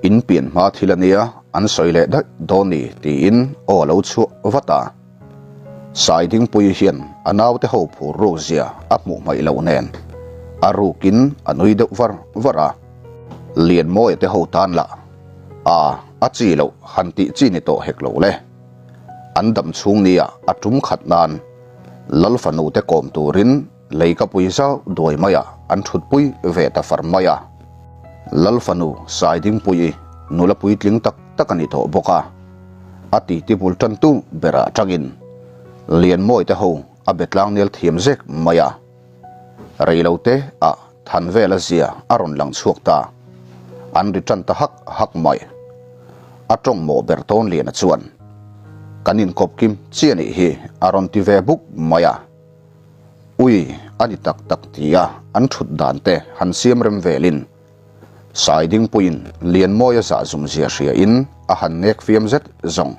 In pian hma thil a nia an sawi leh daih dawn ni tiin aw a lo chhuah vat a. Saidingpuii hian a naute ho phur ruk zia a hmuh hmaih loh nen a rukin a nui deuh var var a. Lianmawia te ho tan lah a a chi loh han tih chi ni tawh hek lo le. An dam chhung nia a tum khat nan Lal fanu te kawm turin lei ka pui zau duai mai a an thutpui ve ta far mai a. Lal fanu Saidingpuii nula puitling tak tak a ni tawh bawk a, a titi bul tantu berah tangin Lianmawia te ho a be tlangnel thiam zek mai a. Reilote ah than vela zia a rawn lang chhuak ta. An ri tan ta hak hak mai. A tawng mawh ber tawn liana chuan, Kan inkawp kim chi a nih hi a rawn ti ve buk mai a. Ui, a ni tak tak tia an thut dan te han siam rem velin Saidingpuiin Lianmawia zah zum zia hria in a han nek fiam zet zawng.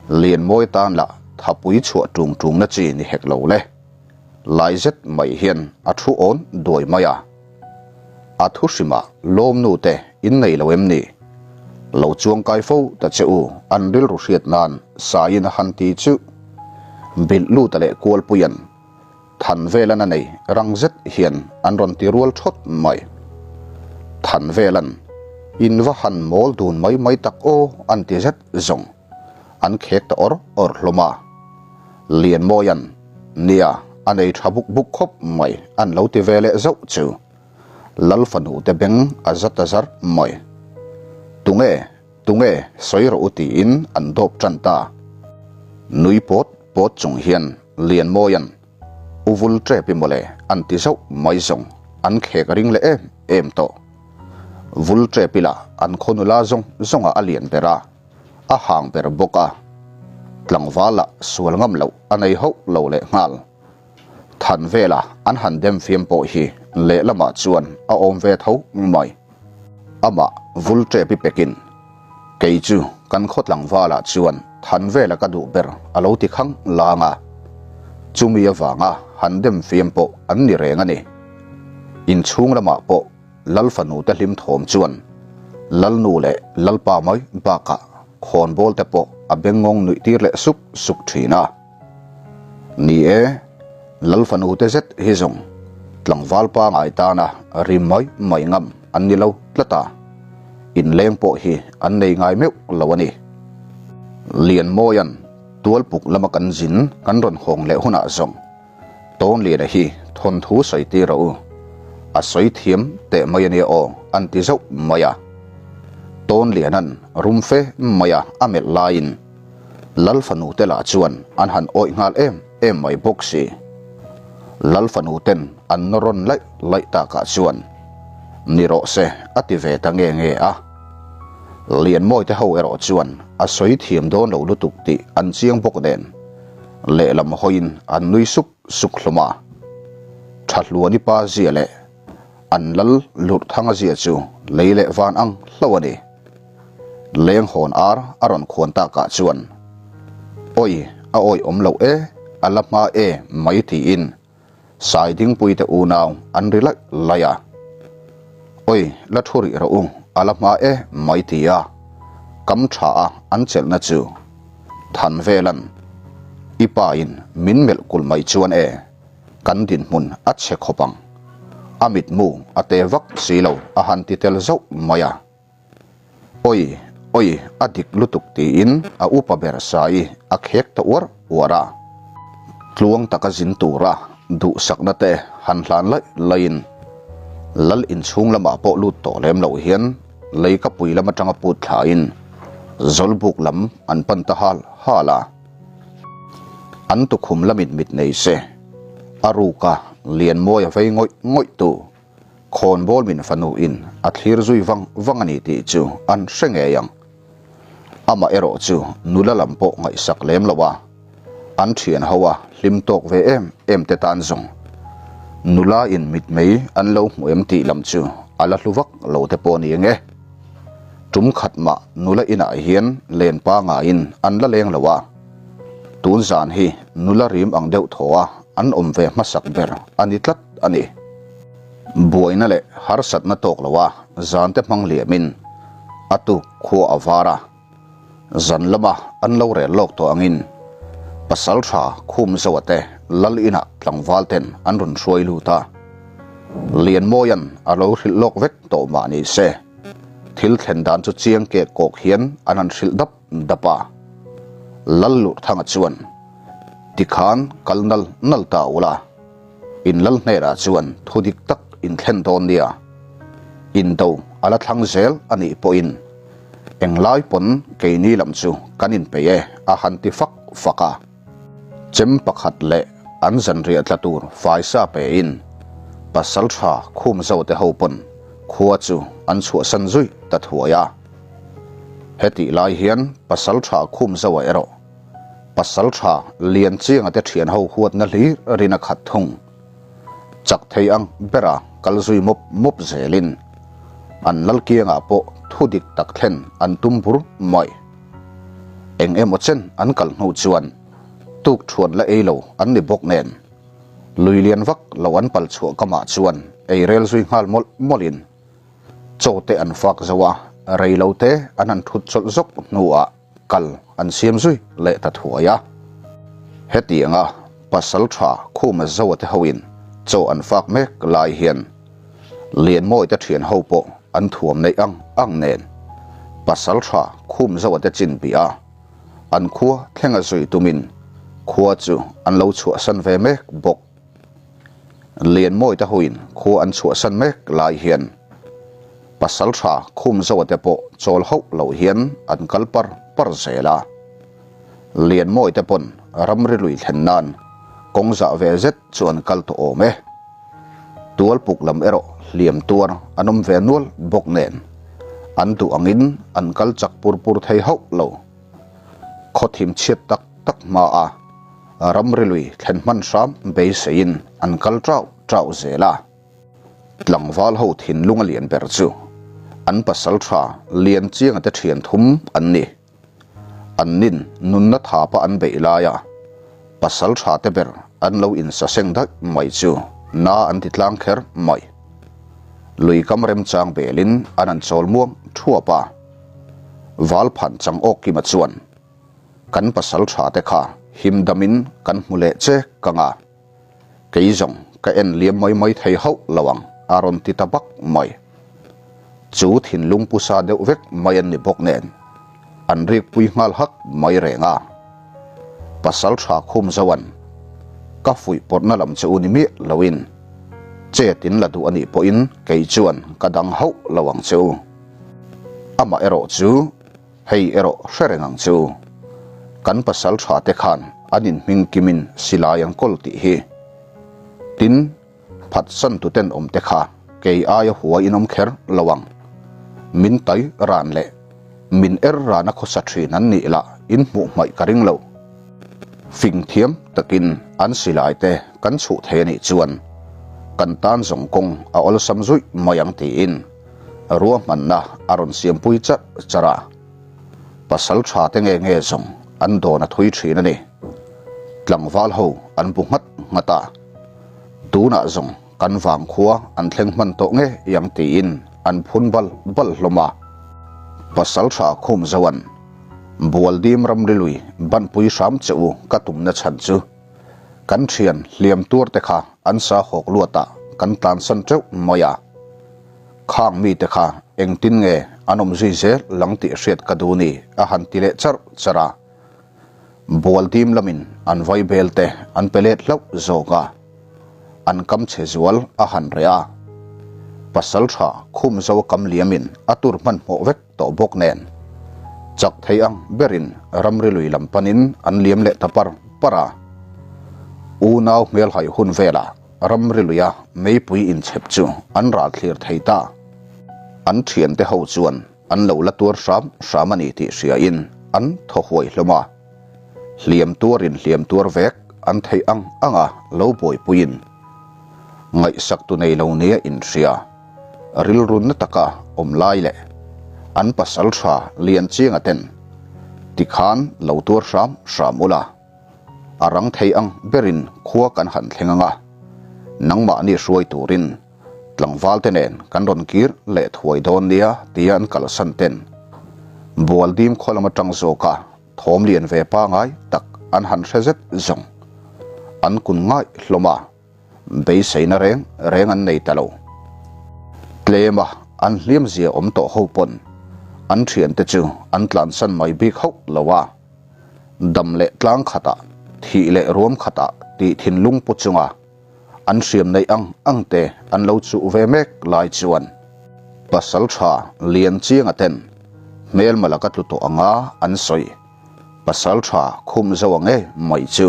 Lianmawia tan lah thapui chhuah tung tung na chi ni hek lo le. Lai zet mai hian a thu awn duai mai a. A thu hrimah lawmnu te in nei lo em ni? Lo chuang kai fo ta che u an rilru hriat nan saiin a han ti chu bilh luta leh kualpuian than velan a nei rang zet hian an rawn ti rual thawt mai. Than velan in va han mawl dun mai mai tak aw an ti zet zawng. An khek ta awr awr hlawm a. Lianmawian. Nia, a nei tha buk buk khawp mai an lo ti ve leh zauh chu. Lal fanu te beng a za ta zar mai. Tunge, tunge sawi rawh u tiin an dawp tan ta. Nui pawt pawt chung hian Lianmawia'n U vul tep i mawle an ti zauh mai zawng an khek a ring leh em em tawh. Vul tep ila an khaw nula zawng zawngah a lian ber a, a hang ber bawk a. Tlangval ah sual ngam loh a nei hauh lo leh nghal. Than vela an han dem fiam pawh hi lehlamah chuan a awm ve tho mai. Amah vul tep i pekin kei chu kan khaw tlangvalah chuan than vela ka duh ber a lo ti khang lang a. Chumi avanga han dem fiam pawh an ni reng a ni. Inchhung lamah pawh Lal fanu te hlim thawm chuan Lalnu leh Lalpa mai bakah khawnbawl te pawh a bengngawng nuih tir leh suk suk thin a. Ni e, Lal fanu te zet hi zawng tlangval pangai tana rim mai mai ngam an ni lo tlat a, inleng pawh hi an nei ngai meuh lo a ni. Lianmawia'n tualpuk lama kan zin kan rawn hawng leh hunah zawng Tawnliana hi thawnthu sawi tir rawh u, a sawi thiam teh mai a nia aw an ti zauh mai a. Tawnliana'n rum fe mai a a melh laiin Lal fanu te lah chuan an han awih nghal em em mai bawk si. Lal fanu ten an nawr rawn laih laih takah chuan ni rawh se a ti ve ta nge nge a. Lianmawi te ho erawh chuan a sawi thiam dawn lo lutuk tih an chiang bawk nen. Lehlam hawiin an nui suk suk hlawm a. Thahluani pa zia leh an lal lurhthanga zia chu lei leh van ang hlo a ni. Leng hawn ar a rawn khuan takah chuan, Awi, a awi awm loh e, a la hma e mai tiin Saidingpui te unau an ri laih laih a. Awi, la thu rih rawh u, a la hma e mai ti a, kam tha a an chelhna chu Thanvelan i pa in min melh kul mai chuan e, kan dinhmun a chhe khawp ang. A mitmu a te vak si lo a han ti tel zauh mai a. Awi, awi, a dik lutuk tiin a upa ber Sai a khek ta uar uar a. Tluang taka zin tura duhsakna te han hlan laih laihin Lal inchhung lamah pawh lut tawh lem lo hian leikapui lam atanga put thlain Zawlbuk lam an pan ta hal hal a. An tukhum lamin mit nei se a ruka Lianmawia vei ngawih ngawih tu Khawnbawl min fanu in a thlir zui vang vang a ni tih chu an hre ngei ang. Amah erawh chu nula lam pawh ngaihsak lem lo a, an thian ho a hlim tawk ve em em te tan zawng nula in mitmei an lo hmu em tih lam chu a la hlu vak lo te pawh ni eng e. Tum khat mah nula inah hian len pangaiin an la leng lo a, tun zan hi nula rim ang deuh thaw a an awm ve hmasak ber a ni tlat a ni. Buaina leh harsatna tawk loa zante hmang liamin a tuk khua a var a, zan lama an lo rel lawk tawh angin Pasaltha Khumzoa te lal inah tlangval ten an rawn hruai lut a, Lianmawia'n a lo hrilh lawk vek tawh mah ni se, thil thlen dan chu chiang kek kawk hian an han hrilh dap dap a. Lal Lurhthanga chuan, Tikhan kal nal nal ta ula. In lal hnenah chuan thu dik tak in thlen dawn nia. Indo a la thlang zel a nih pawhin englai pawn keini lam chu kan inpeih e a han ti fak fak a. Chem pakhat leh an zanriah tla tur faisa pein Pasaltha Khumzote ho pawn khua chu an chhuahsan zui ta thuai a. Hetih lai hian Pasaltha Khumzoa erawh Pasal tha lian chianga te thian ho huatna hlir rin a khat thung. Chak thei ang bera kal zui mawp mawp zelin an lal kiangah pawh thu dik tak thlen an tum bur mai. Eng emaw chen an kal hnu chuan tuk thuan la ei lo an ni bawk nen lui lian vak lo an pal chhuah kamah chuan ei rel zui nghal mawlh mawlhin chaw te an fak zo a, rei lo te an han thut chawlh zawk hnuah kal an siam zui leh ta thuai a. Hetianga pasal tha Khuma Zoa te hoin chaw an fak mek lai hian Lianmawi te thian ho pawh an thuam neih ang ang nen pasal tha Khum Zoa te chin bih a, an khua thlenga zui tumin Khua chu an lo chhuahsan ve mek bawk. Lianmawite hoin khua an chhuahsan mek lai hian Pasaltha Khumzoa te pawh chawl hauh lo hian an kal par par zel a. Lianmawite pawn ramri lui thlen nan kawng zah ve zet chu an kal tawh awm e. Tualpuk lam erawh hliam tuar an awm ve nual bawk nen an duh angin an kal chak pur pur thei hauh lo. Khaw thim chhiat tak tak hma a ramri lui thlen hman hram beiseiin an kal ṭauh ṭauh zel a. Tlangval ho thinlung a lian ber chu an pasal ṭha lian chianga te ṭhian thum an ni. An nin nunna thapa an beih laia pasal ṭha te ber an lo insaseng daih mai chu na an ti tlang kher mai. Lui kam remchang belin an an chawl muang ṭhuap a. Valphan chang awk kima chuan kan pasal tha te kha him damin kan hmu leh che ka nga. Kei zawng ka en liam mai mai thei hauh lo ang a rawn ti ta bak mai. Chu thinlung pusa deuh vek mai an ni bawk nen an rik pui nghal hak mai reng a. Pasal tha khum zoan ka fuih pawrhna lam che u ni miah loin chet in la duh a nih pawhin kei chuan ka dang hauh lo ang che u. Amah erawh chu hei erawh hre reng ang chu. Kan pasal tha te khan an inhming kimin silai an kawl tih hi. Tin, phatsan tuten awm te kha kei aia hua in awm kher lo ang. Min tai ran leh min er rana khawsa thin an nih lah in hmuh hmaih ka ring lo. Fing thiam takin an silai te kan chhuh thei anih chuan kan tan zawng kawng a awlsam zuih mai ang tiin Ruahmanna a rawn siampui charh charh a, pasal tha te nge nge zawng an dawn a thui thin a ni. Tlangval ho an bu nghat nghat a, tunah zawng kan vangkhua an thleng hman tawh nge iang tiin an phun bal bal hlawm a. Pasal tha khum zoan Bualdim ramri lui banpui hram che u ka tumna chhan chu kan thian hliam tuar te kha an sa hawk luatah kan tlansan teuh mai a. Khang mite kha engtin nge an awm zui zel lang tih hriat ka duh ni a han ti leh charh charh a. Bualdim lamin an vai bel te an pe let hlauh zawk a, an kam chhe zual a han reh a. Pasal tha khum zo kam liamin a tur hmanhmawh vek tawh bawk nen chak thei ang berin ramri lui lam panin an liam leh ta par par a. Unau hmelhai hun velah Ramri luia meipui inchhep chu an ral thlir thei ta. An thiante ho chuan an lo la tuar hram hram a ni tih hriain an thaw huai hlawm a. Hliam tuarin hliam tuar vek an theih ang anga lo buaipuiin ngaihsak tu nei lo nia inhria rilrunna taka awm lai leh an pasal tha Lianchianga ten tikhan lo tuar hram hram ula. A rang thei ang berin khua kan han thleng ang a, nangmahni hruai turin tlangvalte nen kan rawn kir leh thuai dawn nia tia an kalsan ten Bualdim khaw lam atang zawka thawm lian ve pangai tak an han hre zet zawng an kun ngaih hlawm a. Beiseina reng reng an nei ta lo. Tlema an hliamzia awm tawh ho pawn an thiante chu an tlansan mai bik hauh lo a. Dam leh tlang khatah, thih leh ruam khatah tih thinlung pu chunga an hriam neih ang ang te an lo chuh ve mek lai chuan pasal tha lian chianga ten hmelma laka tlu tawh anga an sawi. Pasal tha khum zo ang e mai chu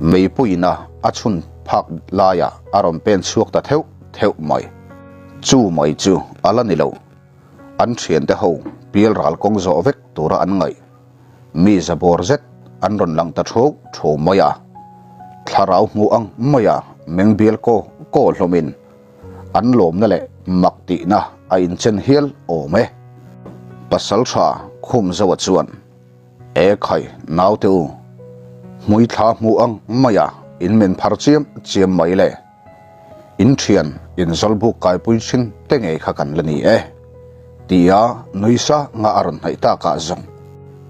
meipuiina a chhun phak laiah a rawn pen chhuak ta theuh theuh mai. Chu mai chu a la ni lo. An thiante ho pial ral kawng zawh vek tura an ngaih. Mi zabawr zet an rawn lang ta tho tho mai a. Thlarau hmu ang maia meng bial kaw kaw hlawmin An lawmna leh mak tihna a inchen hial awm e. Pasal tha khum zoa chuan, E khai, naute u, hmui thla hmu ang maia in men phar chiam chiam mai le. In thian in zawlbuk kaipui thin te ngei kha kan la ni e. Tia nui sa nga a rawn hnaih takah zawng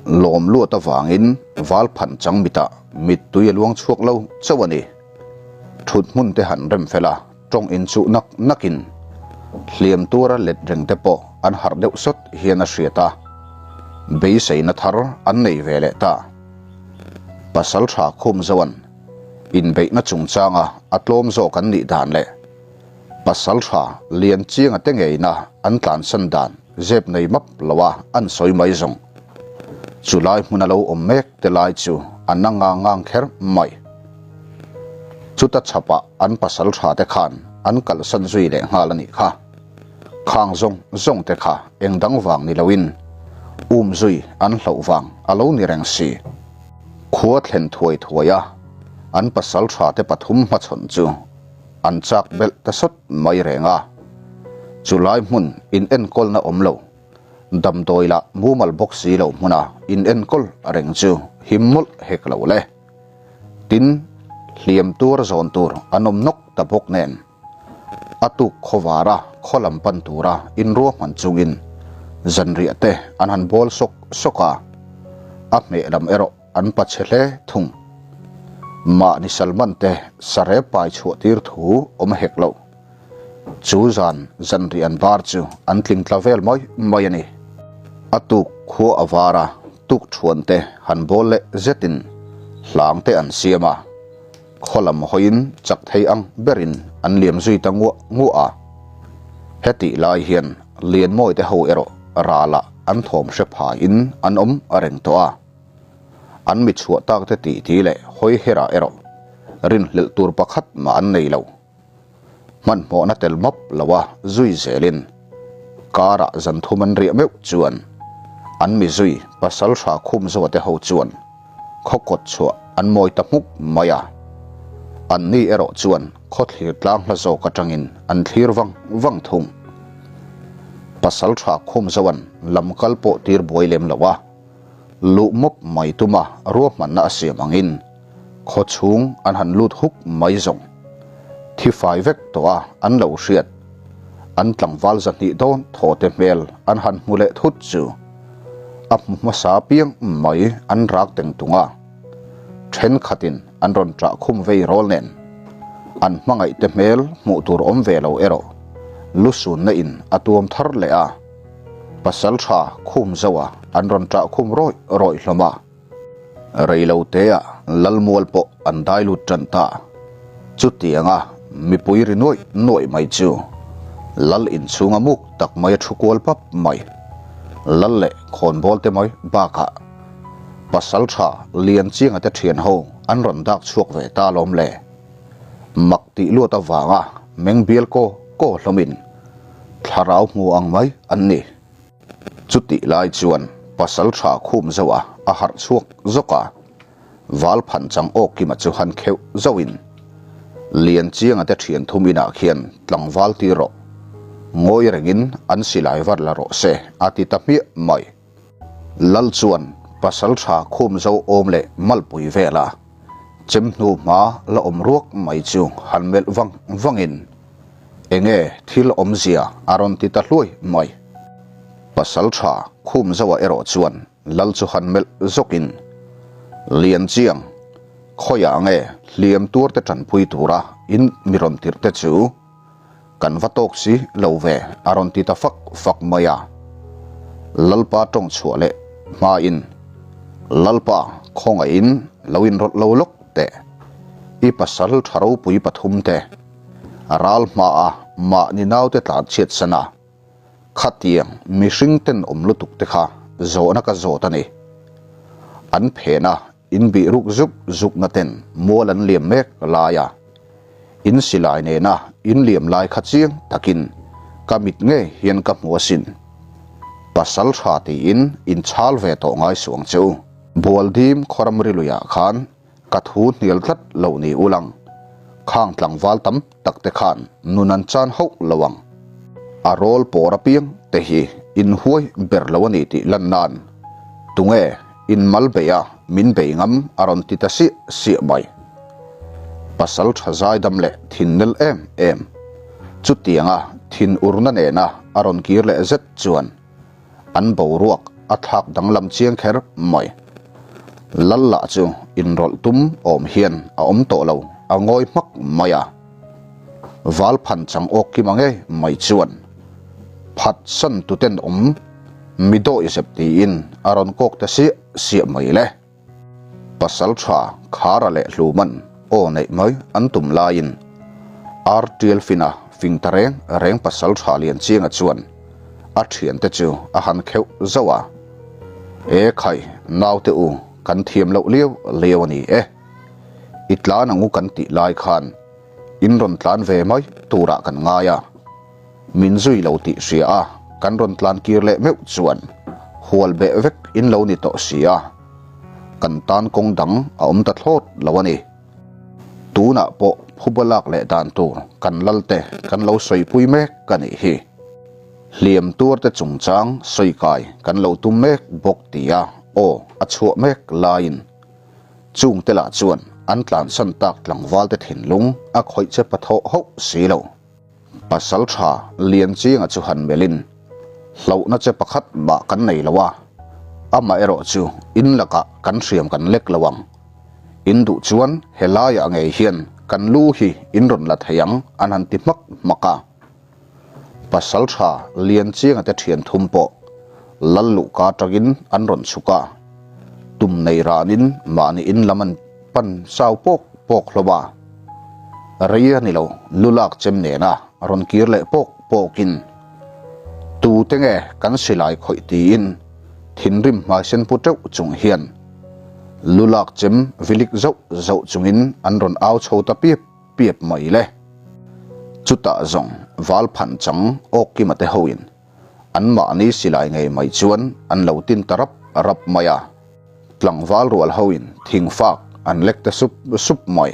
lawm luat avangin val phan chang mitah mittui a luang chhuak lo chauh a ni. Thut hmun te han rem fel a, tawng inchuh nak nakin hliam tura let reng te pawh an harh deuh sawt hian a hriat a, beiseina thar an nei ve leh ta. Pasalṭha Khumzoa'n inbeihna chungchanga a tlawm zawk an nih dan leh Pasalṭha Lianchianga te ngeina an tlansan dan zep nei map loa an sawi mai zawng. Chulai hmuna lo awm mek te lai chu a na ngang ngang kher mai. Chuta chhapah an pasalṭha te khan an kalsan zui leh nghal a nih kha. Khang zawng zawng te kha eng dang vang ni loin um zui an hlauh vang a lo ni reng si. Khua thlen thuai thuai a an pasalṭha te pathum hmachhawn chu an chak belh ta sawt mai reng a. Chulai hmun in enkawlna awm lo, damdawi lah mumal bawk si lo hmuna in enkawl reng chu him mawlh hek lo le. Tin, hliam tuar zawn tur an awm nawk ta bawk nen. A tuk khawvara khaw lam pan tura inruahman chungin zanriah te an han bawl sawk sawk a, a hmeh lam erawh an pa chhe hle thung. Mahni Salman te sarep pai chhuah tir thu awm hek lo. Chu zan zanriah an bar chu an tling tla vel mai mai a ni. A tuk khua a var a, tuk thuan te han bawl leh zetin hlang te an siam a. Khaw lam hawiin chak thei ang berin an liam zui ta nguah nguah a. Hetih lai hian Lianmawi te ho erawh ralah an thawm hre phaiin an awm a reng tawh a. An mi chhuah tak te titi leh hawi herah erawh rinhlelh tur pakhat mah an nei lo. Hmanhmawhna tel map loa zui zelin karah zan thum an riah meuh chuan an mi zui pasal hra khum zawh te ho chuan khaw kawt chhuah an mawi ta hmuk mai a. An ni erawh chuan khaw thlir tlang hla zawk atangin an thlir vang vang thung. Pasal hra khum zoan lam kal pawh tir buai lem lo a, luh mawp mai tuma ruahmanna a siam angin Khaw chhung an han lut huk mai zawng. Thi fai vek tawh a an lo hriat. An tlangval zahnih dawn thaw te hmel an han hmu leh thut chu a hmu hmasa piang mai an rak teng tung a. Thenkhatin an rawn ṭah khum vei rawl nen an hmangaih te hmel hmuh tur awm ve lo erawh lusunna in a tuam thar leh a. Pasalṭha khum zoa an rawn ṭah khum rawih rawih hlawm a. Reilotea Lalmual pawh an dai lut tan ta. Chutianga mipui ri nuaih nuaih mai chu Lal inchhunga muk tak mai a thu kual pap mai. Lal leh khawnbawl te mai bakah Pasaltha Lianchianga te thian ho an rawn dak chhuak ve ta lawm le. Mak tih luat avanga meng bial kaw kaw hlawmin thlarau hmu ang mai an ni. Chutih lai chuan pasal tha khum zauh a, a harh chhuak zawk a, val phan chang awk kima chu han kheuh zauhin, Lianchianga te thian thum inah khian tlangval tir rawh, ngawi rengin an silai var la rawh se a ti ta hmiah mai. Lal chuan pasal tha khum zo awm leh malpui vela chem hnu hma la awm ruak mai chu han melh vang vangin, Enge thil awmzia a rawn ti ta hluai mai. Pasal tha khum zoa erawh chuan lal chu han melh zawkin, Lianchiang, khawiah nge hliam tuar te tanpui tura in mi rawn tirh te chu kan va tawk si lo ve a rawn ti ta fak fak mai a. Lalpa tawng chhuah leh hmain, Lalpa khawngaihin lo inrawlh lo lawk teh, i pasal tha ropui pathum te, A ral hmaa mahni naute tlan chhiat san a, khatiang mihring tenawm lutuk te kha zawhna ka zawt a ni. An phena inbih ruk zuk zukna ten mual an liam mek lai a, in silai nena in liam lai kha chiang takin ka mit ngei hian ka hmu asin. Pasal tha tiin in chhal ve tawh ngai suh ang che u. Bualdim khawram riluiah khan Ka thu hnial tlat lo ni ulang. Khang tlangval tam tak te khan nun an chan hauh lo ang. A rawl pawr apiang te hi in huai ber lo a ni tih lan nan tunge in mal beih a min bei ngam a rawn ti ta siah siah mai. Pasal tha zaidam leh thin nel em em. Chutianga thin urna nena a rawn kir leh zet chuan An boruak a thlak danglam chiang kher mai. Lal lah chu inrawlh tum awm hian a awm tawh lo, a ngawi hmak mai a. Val phan chang awk kima ngei mai chuan phat san tuten awm mi dawih zep tiin a rawn kawk ta siah siah mai le. Pasalṭha Khara leh Hluman aw neih mai an tum laiin Ar Ṭialfina fing ta reng reng pasalṭha Lianchianga chuan a ṭhiante chu a han kheuh zauh a, E khai, naute u, kan thiam loh liau liau a ni e. I tlan ang u kan tih lai khan in rawn tlan ve mai turah kan ngai a. Min zui lo tih hria a, kan rawn tlan kir leh meuh chuan hual beh vek in lo ni tawh si a, kan tan kawng dang a awm ta thlawt lo a ni. Tunah pawh phuba lak leh dan tur kan lal te kan lo sawipui mek ka nih hi. Hliam tuar te chungchang sawi kai kan lo tum mek bawk tia aw a chhuah mek laiin chung te lah chuan an tlansan tak tlangval te thinlung a khawih che pathawh hauh si lo. Pasal tha Lianchianga chu han melhin, Hlauhna che pakhat mah kan nei lo a, amah erawh chu in lakah kan hriam kan lek lo ang. In duh chuan helaiah ngei hian kan lu hi in rawn la thei ang an han ti hmak hmak a. Pasal tha Lianchianga te thian thum pawh lal luhka atangin an rawn chhuk a, tum nei ranin mahni in lam an pan chau pawk pawk hlawm a. Rei a ni lo, lu lak chem nena rawn kir leh pawk pawkin, Tute nge kan silai khawih tiin thinrim hmaisen pu teuh chung hian lu lak chem vilik zauh zauh chungin an rawn au chho ta piap piap mai le. Chutah zawng val phan chang awkkima te hoin anmahni silai ngei mai chuan an lo tin ta rap rap mai a. Tlangval rual hoin thingfak an lek ta sup sup mai.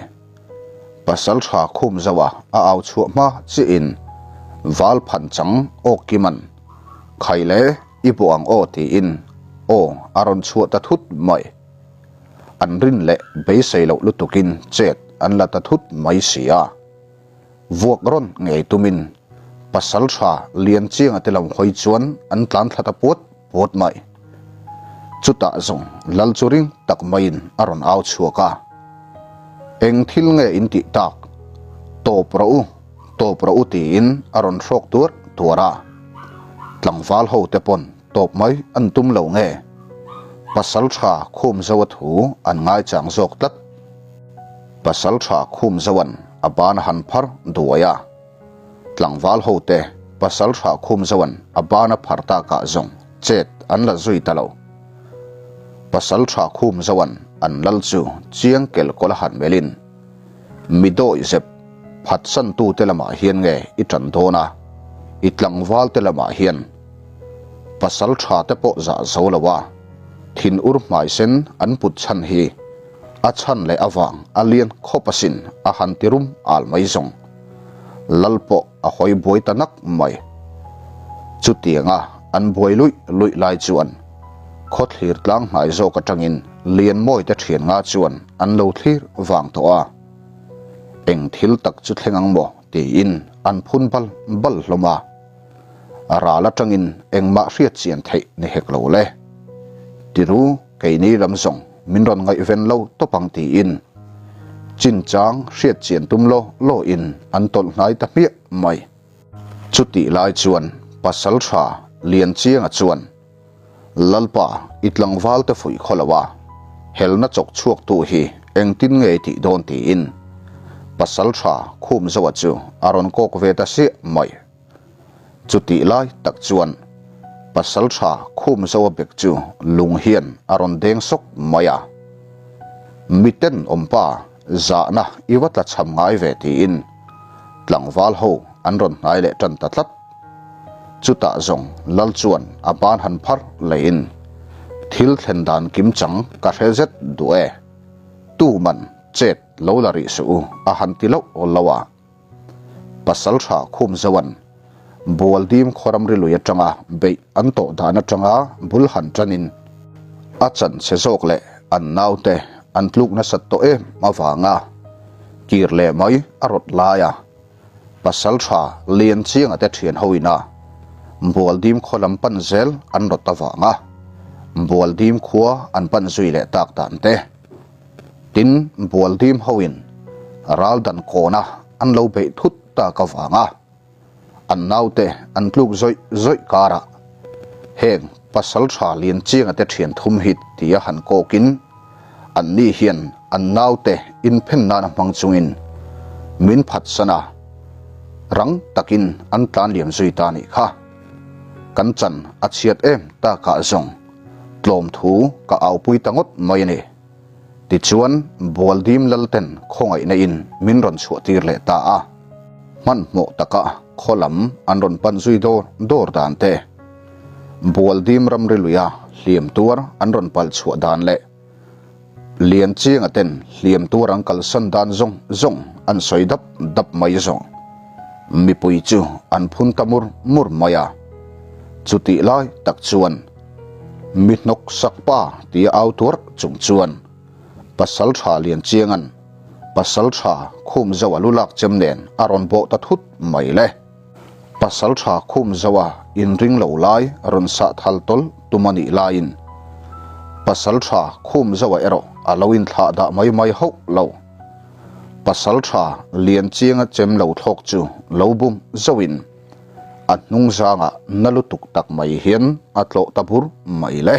Pasal tha khum zauh a a au chhuah hma chiahin val phan chang awk kiman khai le i bawh ang aw tiin aw a rawn chhuah ta thut mai. An rin leh beisei loh lutukin chet an la ta thut mai si a. Vuak rawn ngei tumin pasal tha Lianchianga te lam hawi chuan an tlan thla ta puat puat mai. Chutah zawng lal chu ring tak maiin a rawn au chhuak a, Eng thil nge in tih tak? Tawp rawh u, tawp rawh u tiin a rawn hrawk tuar tuar a. Tlangval ho te pawn tawp mai an tum lo nge? Pasal tha khum zo a thu an ngaichang zawk tlat. Pasal tha khum zoan a ban a han phar duai a. Tlangval ho te pasal tha khum zoan a ban a phar tak ah zawng chet an la zui ta lo. Pasal tha khum zoan an lal chu chiang kel kawl a han melhin, Mi dawi zep phatsan tu te lamah hian nge i tan dawn a, i tlangval te lamah hian pasal tha te pawh zah zo lo a, thin ur hmai sen an put chhan hi a chhan leh avang a lian khawp asin a han ti rum al mai zawng. Lal pawh a hawi buai ta nak mai. Chutianga an buai luih luih lai chuan khawthlir tlang hnai zawk atangin Lianmawi te thian nga chuan an lo thlir vang tawh a. Eng thil tak chu thleng ang maw tiin an phun bal bal hlawm a. Ral atangin engmah hriat chian theih ni hek lo le. Tiru keini lam zawng Min rawn ngaihven lo tawp ang tiin chinchang hriat chian tum law law in an tawlh hnai ta hmiah mai. Chutih lai chuan pasal tha Lianchianga chuan Lalpa i tlangval te fuih khaw lo a, helna chawk chhuak tu hi engtin nge i tih dawn tiin pasal tha Khumzoa chu a rawn kawk ve ta siah mai. Chutih lai tak chuan pasal tha khum zo a bek chu lung hian a rawn deng sawk mai a. Miten awmpa zahna i va tla cham ngai ve tiin tlangval ho an rawn hnai leh tan ta tlat. Chutah zawng lal chuan a ban han phar leiin thil thlen dan kim chang ka hre zet duh e. Tuman chet lo la rih suh u a han ti loh loh a. Pasal tha khum zoan Bualdim khawram ri lui atanga beih an tawh dan atanga bul han tanin a chan che zawk leh an naute an tluk nasat tawh em avanga kir leh mai a rawt lai a, pasal tha Lianchianga te thian ho ina Bualdim khaw lam pan zel an rawt avanga Bualdim khua an pan zui leh tak dan te. Tin, Bualdim hoin ral dan kawna an lo beih thut tak avanga an naute an tluk zawih zawih karah heng pasal tha Lianchianga te thian thum hi tia han kawkin. Anni hian an naute inphen nana hmang chungin min phatsan a, rang takin an tlan liam zui ta nih kha. Kan chan a chhiat em takah zawng tlawm thu ka aupui ta ngawt mai a ni. Tichuan Bualdim Lalten khawngaihna in min rawn chhuah tir leh ta a. Hmanhmawh taka khaw lam an rawn pan zui dawr dawr dan te, Bualdim ramri luia hliam tuar an rawn pal chhuah dan leh Lianchianga ten hliam tuar an kalsan dan zawng zawng an sawi dap dap mai zawng. Mipui chu an phun ta mur mur mai a. Chutih lai tak chuan mi hnawk sak pa tia au tuar chung chuan pasal tha Lianchianga'n pasal tha khum zo a lu lak chem nen a rawn bawh ta thut mai le. Pasal tha khum zo a inring lo lai rawn sah thal tawl tum a nih laiin pasal tha khum zo a erawh a lo inthlah dah mai mai hauh lo. Pasal tha Lianchianga chem lo thlawk chu lo bum zoin a hnung zangah na lutuk tak mai hian a tlawh ta bur mai le.